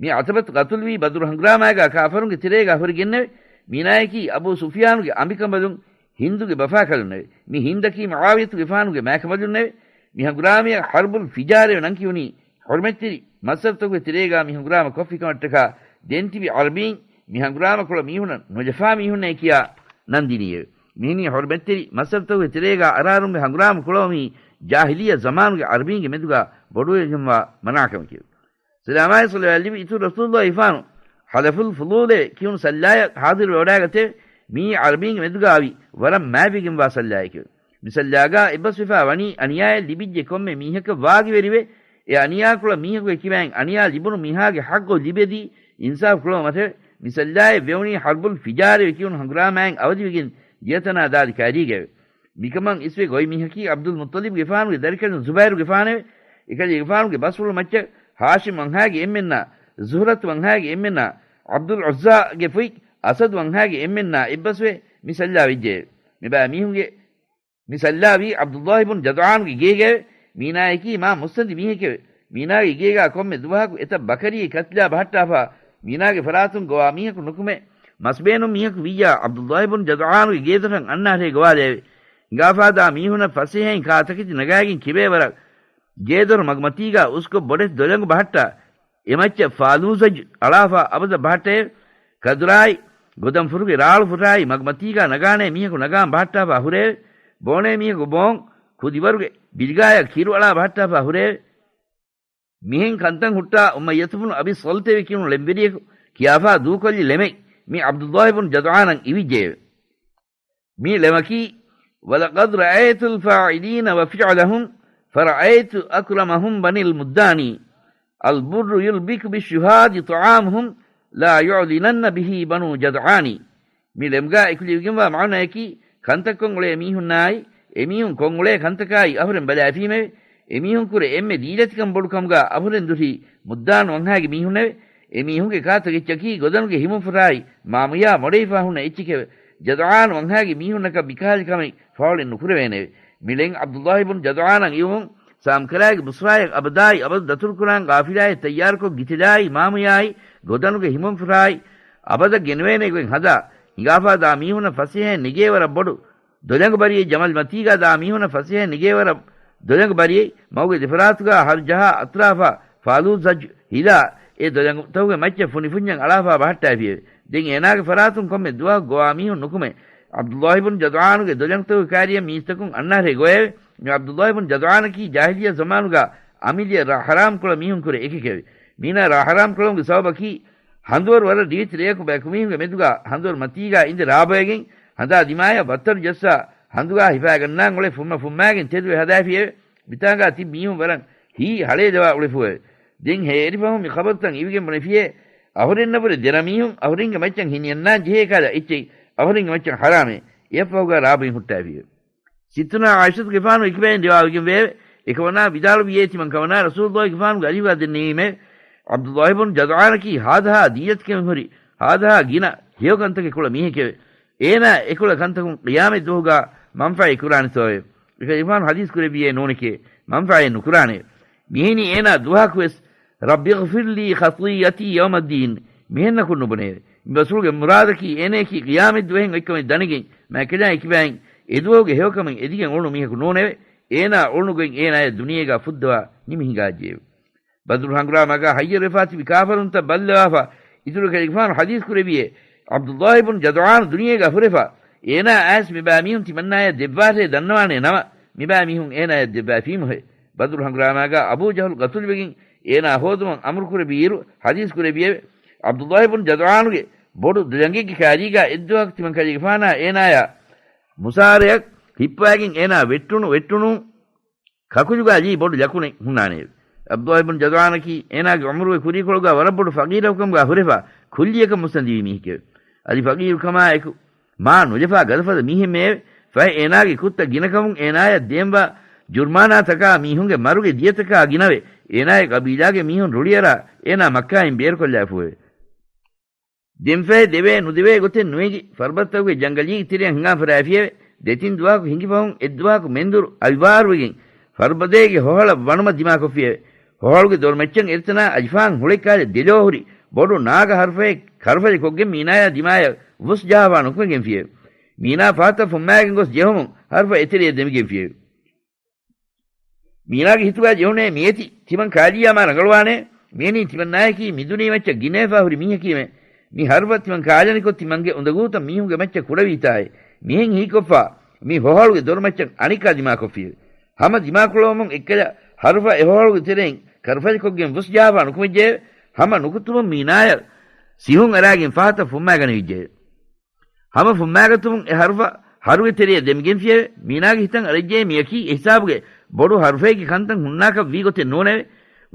މި ޢަތަބަތު ގަތުލުވީ ބަދުރު ހަނގުރާމާގާ ކާފަރުންގެ ތެރޭގާ ހުރެގެންނެވެ. މީނާޔަކީ އަބޫ ސުފްޔާނުގެ އަނބިކަނބަލުން ހިންދުގެ ބަފާކަލުންނެވެ. މި ހިންދަކީ މުޢާވިޔަތުގެފާނުގެ މާކަނބަލުންނެވެ. މި ހަނގުރާމަޔަށް ޙަރްބުލް ފިޖާރެވެ ނަން ކިޔުނީ ޙުރުމަތްތެރި މައްސަލަތަކުގެ ތެރޭގާ މި ހަނގުރާމަ ކޮށްފިކަމަށްޓަކާ ދެންތިބި ޢަރަބީން މި ހަނގުރާމަކޮޅަށް މީހުނަށް ނުޖަފާ މީހުންނޭ ކިޔާ ނަން ދިނީއެވެ. މިހެނީ ޙުރުމަތްތެރި މައްސަލަތަކުގެ ތެރޭގާ އަރާރުންގެ ހަނގުރާމަ ކުޅަވަމީ ޖާހިލިއްޔަ ޒަމާނުގެ ޢަރަބީންގެ މެދުގާ ބޮޑުވެގެންވާ މަނާކަމެކެވެ. ސަލާމާއި ޞަލަވާތް ލިބި އިތުރު ރަސޫލުﷲ އިފާނު ޙަލަފުލް ފުޟޫލެވެ ކިޔުނު ސައްލާޔަށް ޙާޟިރުވެވަޑައިގަތެވެ. މިއީ ޢަރަބީންގެ މެދުގާ އަވި ވަރަށް މާތްވެގެންވާ ސައްލާއެކެވެ. މި ސައްލާގާ އެއްބަސްވެފާ ވަނީ އަނިޔާއެއް ލިބިއްޖެ ކޮންމެ މީހަކަށް ވާގިވެރިވެ، އެ އަނިޔާކުޅަ މީހަކުގެ ކިބައިން އަނިޔާ ލިބުނު މީހާގެ ޙައްޤު ލިބެދީ އިންސާފު ކުޅަވުމަށެވެ. މި ސައްލާއެއް ވެވުނީ ޙަރްބުލް ފިޖާރެވެ ކިޔުނު ހަނގުރާމާއިން އަވަދިވެގެން ދިޔަތަނާ ދާދި ކައިރީގައެވެ. މިކަމަށް އިސްވެ ގޮތް މީހަކީ ޢަބްދުލް މުއްޠަލިބްގެފާނުގެ ދަރިކަލުން ޒުބައިރުގެފާނެވެ. އެކަލޭގެފާނުގެ ބަސްފުޅު މައްޗަށް ހާޝިމް ވަންހާގެ އެންމެންނާ، ޒުހްރަތު ވަންހާގެ އެންމެންނާ، ޢަބްދުލް ޢުއްޒާގެ ފުތް އަސަދު ވަންހާގެ އެންމެންނާ އެއްބަސްވެ މި ސައްލާ ވެއްޖެއެވެ. މިބާ މީހުންގެ މި ސައްލާވީ ޢަބްދުﷲ ބުން ޖަދުޢާނުގެ ގޭގައެވެ. މީނާޔަކީ މާ މުއްސަނދި މީހެކެވެ. މީނާގެ ގޭގާ ކޮންމެ ދުވަހަކު އެތައް ބަކަރިއެއް ކަތިލާ ބަހައްޓާފާ، މީނާގެ ފަރާތުން ގޮވާ މީހަކު ނުކުމެ، މަސްބޭނުން މީހަކު ވިއްޔާ، ޢަބްދުﷲ ބުން ޖަދުޢާނުގެ ގޭދޮށަށް އަންނަ އަހަރެއް ގޮވާލެއެވެ. ހިނގާފާ ދާ މީހުނަށް ފަސޭހައިން ކާ ތަކެތި ނަގާގެން ކިބޭވަރަށް ގޭދޮރު މަގުމަތީގާ އުސްކޮށް ބޮޑެތި ދޮލަނގު ބަހައްޓާ، އެމައްޗަށް ފާލޫޒަޖް އަޅާފާ އަބަދަށް ބަހައްޓައެވެ. ކަދުރާއި ގޮދަންފުރުގެ ރާޅު ފުށާއި މަގުމަތީގާ ނަގާނޭ މީހަކު ނަގާން ބަހައްޓާފާ ހުރެއެވެ. ބޯނޭ މީހަކު ބޯން ކުދިވަރުގެ ބިލިގާޔަށް ކިރު އަޅާ ބަހައްޓާފާ ހުރެއެވެ. މިހެން ކަންތައް ހުއްޓާ އުމައްޔަތު ބުނު އަބި ޞަލްތެވެ ކިޔުނު ޅެންވެރިޔަކު ކިޔާފާ ދޫކޮށްލި ޅެމެއް މި ޢަބްދުﷲ ބުން ޖަދުޢާނަށް އިވިއްޖެއެވެ. މި ޅެމަކީ، ولقد رأيت الفاعلين وفعلهم فرأيت أكرمهم بني المدان. البر يلبك بالشهاد طعامهم لا يعلنن به بنو جدعان. މި ޅެމްގާ އެކުލެވިގެންވާ މާނަޔަކީ، ކަންތައްކޮށް އުޅޭ މީހުންނާއި، އެމީހުން ކޮށް އުޅޭ ކަންތަކާއި އަހުރެން ބަލާފީމެވެ. އެމީހުން ކުރެ އެންމެ ދީލަތިކަން ބޮޑު ކަމުގާ އަހުރެން ދުށީ މުއްދާނު ވަންހާގެ މީހުންނެވެ. އެމީހުންގެ ކާތަ ގެއްޗަކީ ގޮދަނުގެ ހިމުން ފުށާއި މާމުޔާ މޮޑެވިފާ ހުންނަ އެއްޗެކެވެ. ޖަދުޢާނު ވަންހާގެ މީހުންނަކަށް މިކަހަލި ކަމެއް ފާޅެއް ނުކުރެވޭނެއެވެ. މި ޅެން ޢަބްދުﷲ ބުން ޖަދުޢާނަށް އިވުމުން، ސާމްކަރާގެ ބުސްރާޔަށް އަބަދާއި އަބަދު ދަތުރުކުރާން ޤާފިލާއެއް ތައްޔާރުކޮށް ގިތިލާއި މާމުޔާއި ގޮދަނުގެ ހިމުން ފުށާއި އަބަދަށް ގެނެވޭނެ ގޮތް ހަދާ، ހިނގާފާ ދާ މީހުންނަށް ފަސޭހައިން ނެގޭވަރަށް ބޮޑު ދޮލަނގު ބަރިއެއް ޖަމަލް މަތީގާ ދާ މީހުނަށް ފަސޭހައިން ނެގޭވަރަށް ދޮލަނގު ބަރިއެއް މަގުގެ ދެފަރާތުގާ ހަރު ޖަހާ އަތުރާފާ ފާލޫޒަޖް ހިލާ އެ ދޮލަނގުތަކުގެ މައްޗަށް ފުނިފުންޏަށް އަޅާފާ ބަހައްޓާފިއެވެ. ދެން އޭނާގެ ފަރާތުން ކޮންމެ ދުވަހަކު ގޮވާ މީހުން ނުކުމެ، ޢަބްދުﷲ ބުން ޖަދުޢާނުގެ ދޮލަނގުތަކުގެ ކާރިޔަށް މީސްތަކުން އަންނަ އަހަރެއް ގޮވެއެވެ. މި ޢަބްދުﷲ ބުން ޖަދުޢާނަކީ ޖާހިލިއްޔަ ޒަމާނުގާ އަމިއްލައަށް ރާ ޙަރާމް ކުޅަ މީހުން ކުރެ އެކެކެވެ. މީނާ ރާ ޙަރާމް ކުޅުމުގެ ސަބަބަކީ، ހަނދުވަރު ވަރަށް ރިވެތި ރެޔަކު ބަޔަކު މީހުންގެ މެދުގާ ހަނދުވަރު މަތީގާ އިނދެ ރާބޮއެގެން، ހަނދާ ދިމާޔަށް ވައްތަރު ޖައްސާ، ހަނދުގާ ހިފާގަންނާން އުޅެ ފުންމަ ފުންމާގެން ތެދުވެ ހަދާފިއެވެ. މިތާނގާ ތިބި މީހުން ވަރަށް ހީ ހަޅޭލަވާ އުޅެފުއެވެ. ދެން ހޭރިފަހުން މި ޚަބަރުތައް އިވިގެން ބުނެފިއޭ، އަހުރެންނަށްވުރެ ދެރަ މީހުން އަހުރެންގެ މައްޗަށް ހިނިއަންނާން ޖެހޭ ކަހަލަ އެއްޗެއް އަހުރެންގެ މައްޗަށް ޙަރާމޭ. އެއަށްފަހުގާ ރާބޮއިން ހުއްޓާފިއެވެ. ސިއްތުނާ ޢާއިޝަތުގެފާނު އެކިބައިން ރިވާވެގެން ވެއެވެ. އެކަމަނާ ވިދާޅުވިއޭ ތިމަން ކަމަނާ ރަސޫލުﷲގެފާނުގެ އަރިހުގާ ދެންނެވީމެވެ. ޢަބްދުﷲ ބުން ޖަދުޢާނަކީ ހާދަހާ ދީލަތިކަމެއް ހުރި، ހާދަހާ ގިނަ ހެޔޮކަންތަކެއް ކުޅަ މީހެކެވެ. އޭނާ އެކުޅަ ކަންތަކުން ޤިޔާމަތް ދުވަހުގާ މަންފާއެއް ކުރާނެތޯއެވެ؟ އެކަލޭގެފާނު ޙަދީޘް ކުރެއްވިއޭ ނޫނެކޭ، މަންފާއެއް ނުކުރާނެއެވެ. މިހެނީ އޭނާ ދުވަހަކުވެސް، رب اغفر لي خطيئتي يوم الدين، މިހެންނަކުން ނުބުނެއެވެ. މި ބަސްފުޅުގެ މުރާދަކީ އޭނަޔަކީ ޤިޔާމަތް ދުވަހެއް އޮތްކަމެއް ދަނެގެން، މާތްކަލާނގެ އެކިބައިން އެދުވަހުގެ ހެޔޮކަމެއް އެދިގެން އުޅުނު މީހަކު ނޫނެވެ. އޭނާ އުޅުނުގޮތް އޭނާޔަށް ދުނިޔޭގާ ފުއްދަވާ ނިމި ހިނގާއްޖެއެވެ. ބަދުރު ހަނގުރާމާގާ ހައްޔަރުވެފާ ތިބި ކާފަރުންތައް ބައްލަވާފަ، އިތުރު ކަލޭގެފާނު ޙަދީޘް ކުރެއްވިއޭ، ޢަބްދުﷲ ބުން ޖަދުޢާނު ދުނިޔޭގާ ހުރެފަ، އޭނާ އައިސް މިބާ މީހުން ތިމަންނާޔަށް ދެއްވާށޭ ދަންނަވާނޭ ނަމަ، މިބާ މީހުން އޭނާޔަށް ދެއްވާފީމުހޭ. ބަދުރު ހަނގުރާމާގާ އަބޫ ޖަހުލް ގަތުލުވެގެން އޭނާ ހޯދުމަށް އަމުރު ކުރެއްވިއިރު ޙަދީޘް ކުރެއްވިއެވެ. ޢަބްދުﷲ ބުން ޖަދުޢާނުގެ ބޮޑު ދެލަނގެއްގެ ކާރީގާ އެއްދުވަހަކު ތިމަން ކަލޭގެފާނާ އޭނާޔާ މުސާރަޔަށް ހިއްޕަވައިގެން އޭނާ ވެއްޓުނު ވެއްޓުނު ކަކުލުގާ ލީ ބޮޑު ލަކުނެއް ހުންނާނެއެވެ. ޢަބްދުﷲ ބުން ޖަދުޢާނަކީ އޭނާގެ ޢުމުރުގެ ކުރީކޮޅުގާ ވަރަށް ބޮޑު ފަޤީރަކުކަމުގާ ހުރެފަ، ކުއްލިއަކަށް މުއްސަނދިވި މީހެކެވެ. އަދި ފަޤީރުކަމާއެކު މާ ނުލަފާ ގަދަފަދަ މީހެއްމެއެވެ. ފަހެ އޭނާގެ ކުށްތައް ގިނަކަމުން އޭނާޔަށް ދޭންވާ ޖުރްމާނާތަކާ މީހުންގެ މަރުގެ ދިޔަތަކާ ގިނަވެ، އޭނާގެ ޤަބީލާގެ މީހުން ރުޅިއަރާ އޭނާ މައްކާއިން ބޭރުކޮށްލާފުއެވެ. ދެންފަހެ ދެވޭ ނުދެވޭ ގޮތެއް ނުއެނގި، ފަރުބަދަތަކުގެ ޖަންގަލީގެ ތެރެއަށް ހިނގާފަ ރާފިއެވެ. ދެތިން ދުވަހަކު ހިނގިފަހުން އެއްދުވަހަކު މެންދުރު އަވިވާރުވެގެން، ފަރުބަދައިގެ ހޮހަޅަށް ވަނުމަށް ދިމާކޮށްފިއެވެ. ހޮހަޅުގެ ދޮރުމައްޗަށް އެރިތަނާ އަލިފާން ހުޅެއްކާލެ ދެލޯހުރި ބޮޑު ނާގަ ހަރުފައެއް ކަރުފަލިކޮށްގެން މީނާޔާ ދިމާޔަށް ވުސް ޖަހާފާ ނުކުމެގެންފިއެވެ. މީނާ ފަހަތަށް ފުއްމާގެން ގޮސް ޖެހުމުން ހަރުފަ އެތެރެޔަށް ދެމިގެންފިއެވެ. މީނާގެ ހިތުގާ ޖެހުނޭ މިއެތި ތިމަން ކާލިއްޔާ މާ ރަނގަޅުވާނޭ. މިއެނީ ތިމަންނާޔަކީ މިދުނިޔެމައްޗަށް ގިނަވެފާ ހުރި މީހަކީމެ. މި ހަރުފަ ތިމަން ކާލަނިކޮށް ތިމަންގެ އުނދަގޫތައް މީހުންގެ މައްޗަށް ކުޑަވީތާއޭ. މިހެން ހީކޮށްފާ މި ހޮހަޅުގެ ދޮރުމައްޗަށް އަނެއްކާ ދިމާކޮށްފިއެވެ. ހަމަ ދިމާކުޅަވަމުން އެއްކަލަ ހަރުފަ އެހޮހަޅުގެ ތެރެއިން ކަރުފަލިކޮށްގެން ވުސް ޖަހާފާ ނުކުމެއްޖެއެވެ. ހަމަ ނުކުތުމުން މީނާޔަށް ސިހުން އަރާގެން ފަހަތަށް ފުއްމާގަނެވިއްޖެއެވެ. ހަމަ ފުއްމާގަތުމުން އެ ހަރުފަ ހަރުގެ ތެރެޔަށް ދެމިގެންފިއެވެ. މީނާގެ ހިތަށް އަރައްޖެ މިޔަކީ އެހިސާބުގެ ބޮޑު ހަރުފައެއްގެ ކަންތައް ހުންނާކަށް ވީ ގޮތެއް ނޫނެވެ.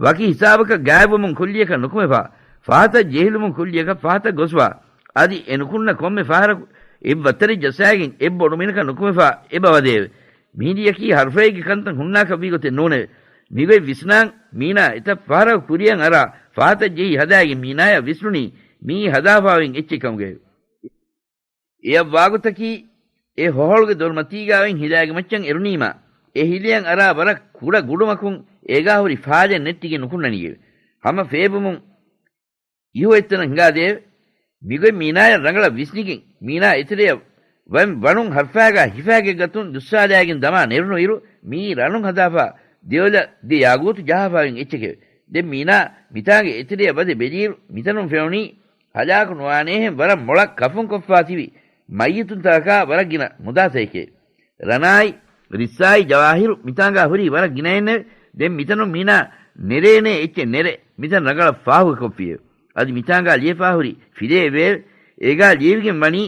ވަކި ހިސާބަކަށް ގާތްވުމުން ކުއްލިއަކަށް ނުކުމެފާ، ފަހަތަށް ޖެހިލުމުން ކުއްލިއަކަށް ފަހަތަށް ގޮސްފާ، އަދި އެ ނުކުންނަ ކޮންމެ ފަހަރަކު އެއްވައްތަރެއް ޖައްސާގެން އެއްބޮޑު މިނަކަށް ނުކުމެފާ އެބަ ވަދެއެވެ. މިހިނދިޔަކީ ހަރުފައެއްގެ ކަންތައް ހުންނާކަށް ވީ ގޮތެއް ނޫނެވެ. މިގޮތް ވިސްނާން މީނާ އެތައް ފަހަރަކު ކުރިއަށް އަރާ ފަހަތަށް ޖެހި ހަދާގެން މީނާޔަށް ވިސްނުނީ މިއީ ހަދާފާވެގެން އެއްޗެއް ކަމުގައެވެ. އެޔަށް ވާގޮތަކީ، އެ ހޮހޮޅުގެ ދޮރުމަތީގާ އޮތް ހިލައިގެ މައްޗަށް އެރުނީމާ، އެ ހިލައަށް އަރާ ވަރަށް ކުޑަ ގުޑުމަކުން އޭގާ ހުރި ފާލެއް ނެއްޓިގެން ނުކުންނަނީއެވެ. ހަމަ ފޭބުމުން އިހު އެއްތަނަށް ހިނގާދެއެވެ. މިގޮތް މީނާޔަށް ރަނގަޅަށް ވިސްނިގެން، މީނާ އެތެރެޔަށް ވަން ވަނުން ހަރުފާގާ ހިފާގެއްގަތުން ޖުއްސާލާގެން ދަމާ ނެރުނު އިރު، މިއީ ރަނުން ހަދާފާ ދެއޮލަށް ދެ ޔާގޫތު ޖަހާފާވިން އެއްޗެކެވެ. ދެން މީނާ މިތާނގެ އެތެރެޔަށް ވަދެ ބެލިއިރު، މިތަނުން ފެނުނީ ހަލާކު ނުވާނޭހެން ވަރަށް މޮޅަށް ކަފުން ކޮށްފާ ތިބި މައްޔިތުންތަކަކާ ވަރަށް ގިނަ މުދާތަކެކެވެ. ރަނާއި، ރިއްސާއި، ޖަވާހިރު މިތާނގާ ހުރީ ވަރަށް ގިނައެއްނެވެ. ދެން މިތަނުން މީނާ ނެރޭނޭ އެއްޗެއް ނެރެ، މިތަން ރަނގަޅަށް ފާހުގަކޮށްފިއެވެ. އަދި މިތާނގާ ލިޔެފާ ހުރި ފިލައެއް ވެއެވެ. އޭގާ ލިޔެވިގެން ވަނީ،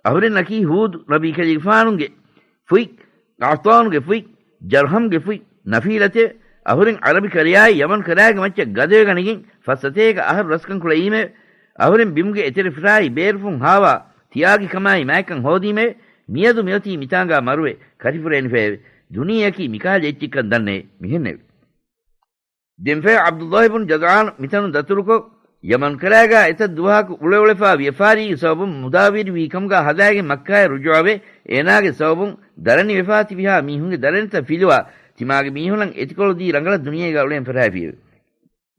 އަހުރެންނަކީ ހޫދު ނަބީ ކަލޭގެފާނުގެ ފުތް، ޤަޙްޠާނުގެ ފުތް، ޖަރްހަމްގެ ފުތް، ނަފީލަތެވެ. އަހުރެން ޢަރަބި ކަރަޔާއި ޔަމަން ކަރަޔާގެ މައްޗަށް ގަދަވެގަނެގެން ފައްސަތޭކަ އަހަރު ރަސްކަން ކުޅައީމެވެ. އަހުރެން ބިމުގެ އެތެރެ ފިށާއި ބޭރުފުން ހާވާ ތިޔާގި ކަމާއި މާތްކަން ހޯދީމެވެ. މިއަދު މިއޮތީ މިތާނގާ މަރުވެ ކަށިފުރޭނެފައެވެ. ދުނިޔެއަކީ މިކަހަލަ އެއްޗެއްކަން ދަންނައޭ މިހެންނެވެ. ދެންފައި ޢަބްދުﷲ ބުން ޖަދްޢާން މިތަނުން ދަތުރުކޮށް، ޔަމަން ކަރައިގާ އެތައް ދުވަހަކު އުޅެއުޅެފާ ވިޔަފާރީގެ ސަބަބުން މުދާވެރިވީ ކަމުގާ ހަދާގެން މައްކާއަށް ރުޖޫޢަވެ، އޭނާގެ ސަބަބުން ދަރަނިވެފާ ތިބިހާ މީހުންގެ ދަރަނިތައް ފިލުވާ، ތިމާގެ މީހުންނަށް އެތިކޮޅު ދީ ރަނގަޅަށް ދުނިޔޭގާ އުޅެން ފަރާފިއެވެ.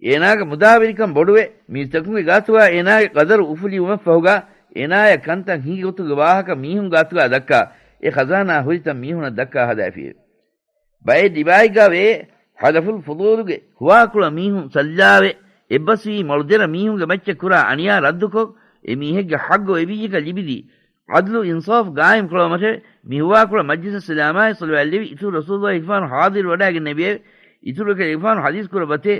އޭނާގެ މުދާވެރިކަން ބޮޑުވެ، މީސްތަކުންގެ ގާތުގާ އޭނާގެ ޤަދަރު އުފުލިވުމަށްފަހުގާ، އޭނާޔަށް ކަންތައް ހިނގި ގޮތުގެ ވާހަކަ މީހުން ގާތުގާ ދައްކާ، އެ ޚަޒާނާ ހުރިތަން މީހުނަށް ދައްކާ ހަދާފިއެވެ. ބައެއް ރިވާޔަތްގާ ވޭ، ޙަލަފުލް ފުޟޫލުގެ ހުވާކުޅަ މީހުން ސައްލާވެ، އެއްބަސްވީ މޮޅު ދެރަ މީހުންގެ މައްޗަށް ކުރާ އަނިޔާ ރައްދުކޮށް، އެ މީހެއްގެ ޙައްޤު އެބިއްޔަކަށް ލިބިދީ، ޢަދްލު އިންސާފް ގާއިމް ކުޅަވުމަށެވެ. މި ހުވާކުޅަ މަޖްލިސަށް ސަލާމާއި ޞަލަވާތް ލެއްވި އިތުރު ރަސޫލުﷲ ގެފާނު ޙާޟިރު ވަޑައިގެންނެވިއެވެ. އިތުރު ކަލޭގެފާނު ޙަދީޘް ކުރައްވަތޭ،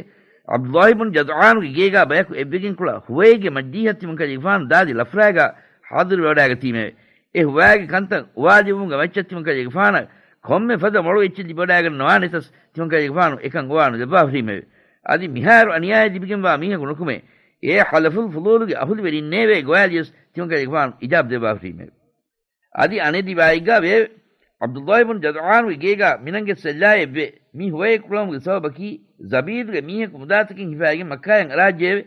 ޢަބްދުﷲ ބުން ޖަދްޢާނުގެ ގޭގާ ބަޔަކު އެއްވެގެން ކުޅަ ހުވައެއްގެ މަޖްލީހަށް ތިމަންކަލޭގެފާނު ދާދި ލަފްރާގާ ޙާޟިރު ވެވަޑައިގަތީމެވެ. އެ ހުވާގެ ކަންތައް އުވާލެވުމުގެ މައްޗަށް ތިމަންކަލޭގެފާނަށް ކޮންމެ ފަދަ މޮޅު އެއްޗެއް ލިބިވަޑައިގަންނަވާނެތަސް ތިމަންކަލޭގެފާނު އެކަން އުވާ ނުދެއްވާފަރީމެވެ. އަދި މިހާރު އަނިޔާއެއް ލިބިގެންވާ މީހަކު ނުކުމެ، އެ ޙަލަފުލް ފުޟޫލުގެ އަހުލުވެރިންނޭވެ ގޮވާލިޔަސް ތިމަންކަލޭގެފާނު އިޖާބަ ދެއްވާފަރީމެވެ. އަދި އަނެއް ރިވާޔަތްގާ ވޭ، ޢަބްދުﷲ ބުން ޖަދްޢާނުގެ ގޭގާ މިނަންގެ ސެއްލާއެއްވެ، މި ހުވައެއް ކުޅަވުމުގެ ސަބަބަކީ، ޒަބީދުގެ މީހަކު މުދާތަކެއް ހިފާގެން މައްކާއަށް އަރާއްޖެއެވެ.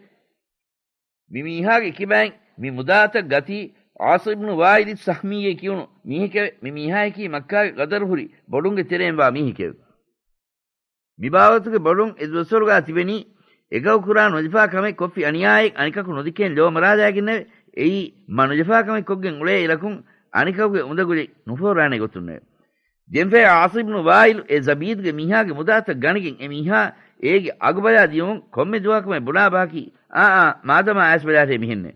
މި މީހާގެ ކިބައިން މި މުދާތައް ގަތީ، ޢާޞި ބުނު ވާއިލި ސަހްމީއޭ ކިޔުނު މީހެކެވެ. މި މީހާޔަކީ މައްކާގެ ޤަދަރު ހުރި ބޮޑުންގެ ތެރެއިން ވާ މީހެކެވެ. މިބާވަތުގެ ބޮޑުން އެ ދުވަސްވަރުގާ ތިބެނީ، އެކަކު ކުރާ ނުލަފާ ކަމެއް ކޮށްފި އަނިޔާއެއް އަނެކަކު ނުދެކޭން ލޯ މަރާލާގެންނެވެ. އެއީ، މަ ނުލަފާ ކަމެއް ކޮށްގެން އުޅޭ އިރަކުން އަނެކަކުގެ އުނދަގުލެއް ނުފޯރާނެ ގޮތުންނެވެ. ދެންފައި ޢާޞި ބުނު ވާއިލު އެ ޒަބީދުގެ މީހާގެ މުދާތައް ގަނެގެން އެ މީހާ އޭގެ އަގު ބަލާ ދިޔުމުން ކޮންމެ ދުވަހަކުމެ ބުނާ ބަހަކީ، އާ އާ، މާދަމާ އައިސް ބަލާށޭ މިހެންނޭ.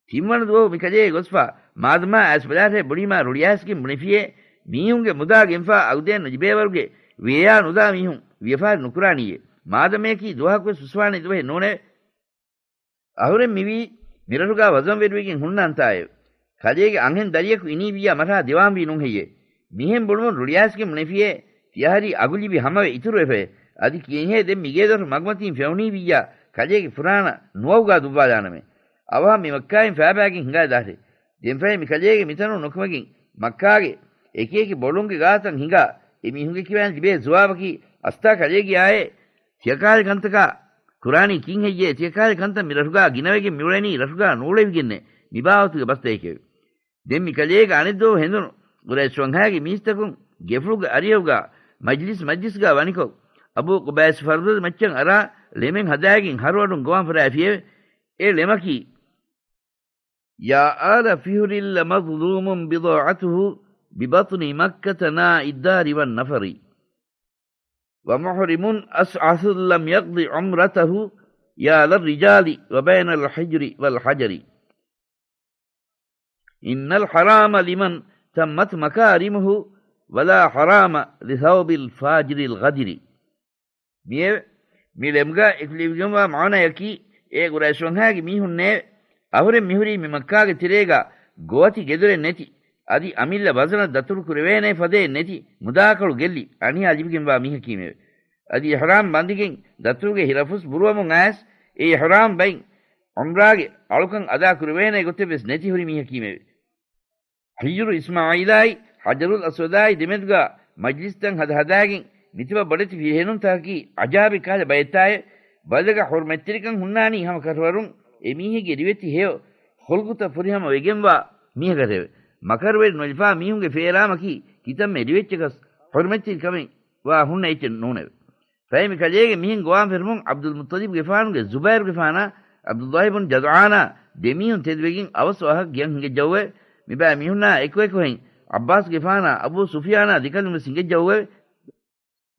ތިންވަނަ ދުވަހު މި ކަލޭ ގޮސްފާ، މާދަމާ އައިސް ބަލާށޭ ބުނީމާ ރުޅިއައިސްގެން ބުނެފިޔޭ، މީހުންގެ މުދާ ގެންފާ އަގުދޭން ނުލިބޭވަރުގެ ވިޔަޔާ ނުދާ މީހުން ވިޔަފާރި ނުކުރާނީއޭ. މާދަމަޔަކީ ދުވަހަކުވެސް ހުސްވާނެ ދުވަހެއް ނޫނެވެ. އަހުރެން މިވީ މިރަށުގާ ވަޒަންވެރިވެގެން ހުންނަ އަންތާއެވެ. ކަލޭގެ އަންހެން ދަރިޔަކު އިނީ ވިއްޔާ މަށާ ދިވާންވީ ނޫން ހެއްޔޭ؟ މިހެން ބުނުމުން ރުޅިއައިސްގެން ބުނެފިޔޭ، ތިޔަހަރީ އަގު ލިބި ހަމަވެ އިތުރުވެފައޭ. އަދި ކިއެއްހޭ ދެން މިގޭދޮރު މަގުމަތީން ފެނުނީ ވިއްޔާ ކަލޭގެ ފުރާނަ ނުވައުގާ ދުއްވާލާނަމޭ. އަވަހަށް މި މައްކާއިން ފައިބާގެން ހިނގާދާށޭ. ދެންފައި މި ކަލޭގެ މިތަނުން ނުކުމެގެން މައްކާގެ އެކިއެކި ބޮޑުންގެ ގާތަށް ހިނގާ އެ މީހުންގެ ކިބައިން ލިބޭ ޖުވާބަކީ، އަސްތާ ކަލޭގެ އާއޭ. ތިޔަކާލި ކަންތަކާ ކުރާނީ ކިން ހެއްޔޭ؟ ތިޔަކާލި ކަންތައް މި ރަށުގާ ގިނަވެގެން މިއުޅެނީ ރަށުގާ ނޫޅެވިގެންނޭ. މިބާވަތުގެ ބަސްތަކެކެވެ. ދެން މި ކަލޭގެ އަނެއްދުވަހު ހެނދުނު ގުރައިޝް ވަންހާގެ މީސްތަކުން ގެފުޅުގެ އަރިހަށްގާ މަޖްލިސް މަޖްލިސްގާ ވަނިކޮށް، އަބޫ ޤުބައިސް ފަރުދަލި މައްޗަށް އަރާ ޅެމެއް ހަދާގެން ހަރުއަޑުން ގޮވާން ފަރާފިއެވެ. އެ ޅެމަކީ، يا آل فهر لمظلوم بضاعته ببطن مكة ناء الدار والنفر. ومحرم أشعث لم يقض عمرته يا للرجال وبين الحجر والحجر. إن الحرام لمن تمت مكارمه ولا حرام لثوب الفاجر الغدر. މިއެވެ. މި ޅެމްގާ އެކުލެވިގެންވާ މާނަޔަކީ، އޭ ގުރައިޝް ވަންހާގެ މީހުންނޭވެ. އަހުރެން މިހުރީ މި މައްކާގެ ތެރޭގާ ގޮވަތި ގެދޮރެއް ނެތި، އަދި އަމިއްލަ ވަޒަނަށް ދަތުރު ކުރެވޭނޭ ފަދައެއް ނެތި، މުދާކޮޅު ގެއްލި، އަނިޔާ ލިބިގެންވާ މީހަކީމެވެ. އަދި އިޙްރާމް ބަނދިގެން ދަތުރުގެ ހިރަފުސް ބުރުވަމުން އައިސް، އެ އިޙްރާމް ބައިން ޢުމްރާގެ އަޅުކަން އަދާ ކުރެވޭނޭ ގޮތެއް ވެސް ނެތި ހުރި މީހަކީމެވެ. ހިޖުރު އިސްމާޢީލާއި ޙަޖަރުލް އަސްވަދާއި ދެމެދުގާ މަޖްލިސްތައް ހަދަ ހަދާގެން މިތިބަ ބޮޑެތި ފިރިހެނުންތަކަކީ ޢަޖާއިބު ކަހަލަ ބައެއްތާއެވެ. ބަލަގަ ޙުރުމަތްތެރިކަން ހުންނާނީ ހަމަ ކަށަވަރުން އެމީހެއްގެ ރިވެތި ހެޔޮ ޚުލްޤުތައް ފުރިހަމަ ވެގެންވާ މީހަކަށެވެ. މަކަރުވެރި ނުލިފާ މީހުންގެ ފޭރާމަކީ ކިތަންމެ ރިވެއްޗަކަސް ޙުރުމަތްތެރިކަމެއް ވާ ހުންނަ އެއްޗެއް ނޫނެވެ. ފަހެ މި ކަލޭގެ މިހެން ގޮވާން ފެށުމުން ޢަބްދުލް މުއްޠަލިބުގެފާނުގެ ޒުބައިރުގެފާނާ ޢަބްދުﷲ ބުން ޖަޛުޢާނާ ދެމީހުން ތެދުވެގެން އަވަސް ވާހަކަ ކިޔަން ހިނގައްޖައުވެ. މިބައިމީހުންނާ އެކުއެކުހެން ޢައްބާސްގެފާނާ އަބޫ ސުފްޔާނާ ދެކަލުން ވެސް ހިނގައްޖައުވެ.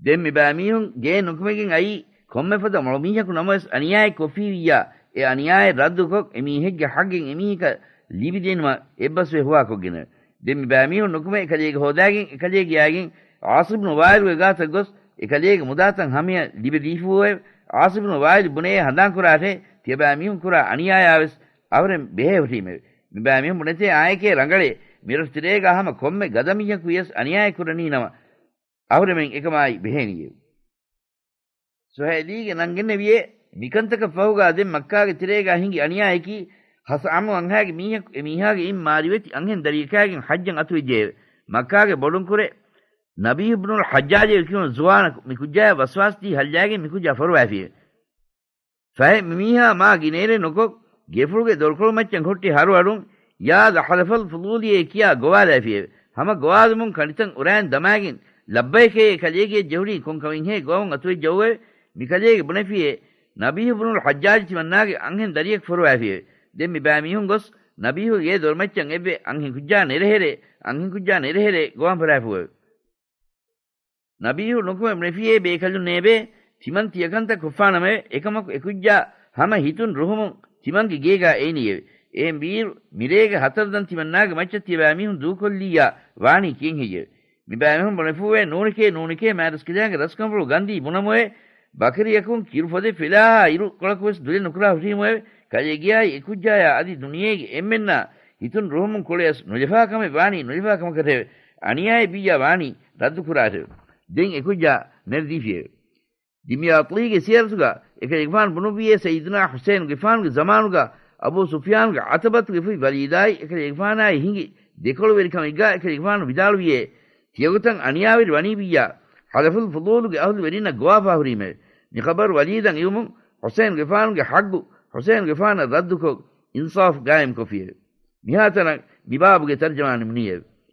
ދެން މިބައިމީހުން ގޭ ނުކުމެގެން އައީ ކޮންމެފަދަ މޮޅު މީހަކު ނަމަވެސް އަނިޔާއެއް ކޮށްފީވިއްޔާ، އެ އަނިޔާއެއް ރައްދުކޮށް އެމީހެއްގެ ޙައްޤެއް އެމީހަކަށް ލިބިދިނުމަށް އެއްބަސްވެ ހުވާކޮށްގެނެވެ. ދެން މިބައިމީހުން ނުކުމެ އެކަލޭގެ ހޯދާގެން އެކަލޭގެ އާގެން ޢާޞިބު ބުނު ވާއިލުގެ ގާތަށް ގޮސް އެކަލޭގެ މުދާތައް ހަމަޔަށް ލިބެދީފޫއެވެ. ޢާޞިބު ބުނު ވާއިލު ބުނޭ ހަނދާންކުރާށޭ، ތިޔަބައިމީހުން ކުރާ އަނިޔާޔާވެސް އަހުރެން ބެހޭ ހުށީމެވެ. މިބައިމީހުން ބުނެތޭ އާއެކޭ ރަނގަޅޭ، މިރަށުތެރޭގަ ހަމަ ކޮންމެ ގަދަމީހަކު ވިޔަސް އަނިޔާއެއް ކުރަނީ ނަމަ، އަހުރެމެން އެކަމާއި ބެހޭނީއެވެ. ސުހައިލީގެ ނަންގެންނެވިޔޭ، މިކަންތަކަށް ފަހުގާ ދެން މައްކާގެ ތެރޭގާ ހިނގި އަނިޔާއަކީ، ޚަޞްޢަމު އަންހާގެ މީހަކު އެ މީހާގެ އިން މާ ރިވެތި އަންހެން ދަރިއަކާގެން ޙައްޖަށް އަތުވެއްޖެއެވެ. މައްކާގެ ބޮޑުންކުރެ ނަބީހު ބުނުލް ޙައްޖާޖޭ ކިޔުނު ޒުވާނަކު މި ކުއްޖާޔާ ވަސްވާސްދީ ހައްލާގެން މި ކުއްޖާ ފޮރުވާފިއެވެ. ފަހެ މިމީހާ މާ ގިނައިރެއް ނުކޮށް، ގެފުޅުގެ ދޮރުކޮޅުމައްޗަށް ހުއްޓި ހަރުއަޑުން، "ޔާ ދަ ޙަލަފަލް ފުޟޫލީ" ކިޔާ ގޮވާލައިފިއެވެ. ހަމަ ގޮވާލުމުން ކަނޑިތައް އުރައިން ދަމާގެން، "ލައްބައިކޭ" ކަލޭގެ ޖެހުނީ ކޮން ކަމެއްހޭ ގޮވަމުން އަތުވެއްޖައުވެވެ. މި ކަލޭގެ ބުނެފިއޭ، ނަބީހު ބުނުލް ޙައްޖާޖު ތިމަންނާގެ އަންހެން ދަރިއަކު ފޮރުވާފިއެވެ. ދެން މި ބައިމީހުން ގޮސް، ނަބީހުގެ ގޭ ދޮރުމައްޗަށް އެއްވެ އަންހެން ކުއްޖާ ނެރެހެރޭ، އަންހެން ކުއްޖާ ނެރެހެރޭ ގޮވާން ފަރާފުއެވެ. ނަބީހު ނުކުމެ ބުނެފިއޭ ބޭކަލުންނޭބޭ، ތިމަން ތިޔަކަންތައް ކޮށްފާނަމެވެ. އެކަމަކު އެކުއްޖާ ހަމަ ހިތުން ރުހުމުން ތިމަންގެ ގޭގާ އޭނީއެވެ. އެހެންވީއިރު، މިރޭގެ ހަތަރު ދަން ތިމަންނާގެ މައްޗަށް ތިޔަބައިމީހުން ދޫކޮށްލިއްޔާ ވާނީ ކިއެއްހެއްޔެވެ؟ މިބައިމީހުން ބުނެފޫއޭ، ނޫނެކޭ، ނޫނެކޭ، މާތްރަސްކަލާނގެ ރަސްކަންފުޅު ގަންދީ ބުނަމުއެވެ. ބަކަރިއަކުން ކިރު ފޮދެއް ފެލާހާ އިރުކޮޅަކުވެސް ދުލެއް ނުކުރާ ހުށީމުއެވެ. ކަލޭގެއާއި އެކުއްޖާޔާ އަދި ދުނިޔޭގެ އެންމެންނާ ހިތުން ރުހުމުން ކުޅެޔަސް ނުލިފާ ކަމެއް ވާނީ ނުލިފާ ކަމަކަށެވެ. އަނިޔާއެއް ވިއްޔާ ވާނީ ރައްދު ކުރާށެވެ. ދެން އެކުއްޖާ ނެރެދީފިއެވެ. ދިމްޔާޠީގެ ސިޔަރުތުގަ އެކަލޭގެފާނު ބުނުއްވިއޭ، ސައްޔިދުނާ ޙުސައިނުގެފާނުގެ ޒަމާނުގަ އަބޫ ސުފްޔާނުގެ ޢަތަބަތުގެ ފުތް ވަލީދާއި އެކަލޭގެފާނާއި ހިނގި ދެކޮޅުވެރިކަމެއްގަ އެކަލޭގެފާނު ވިދާޅުވިއޭ، ތިޔަގޮތަށް އަނިޔާވެރި ވަނީ ވިއްޔާ، ޙަލަފުލް ފުޟޫލުގެ އަހުލުވެރިންނަށް ގޮވާފާ ހުރީމެވެ. މި ޚަބަރު ވަލީދަށް އިވުމުން ޙުސައިނުގެފާނުގެ ޙައްޤު ޙުސައިނުގެފާނަށް ރައްދުކޮށް، އިންސާފް ގާއިމްކޮށްފިއެވެ. މިހާތަނަށް މިބާބުގެ ތަރްޖަމާ ނިމުނީއެވެ.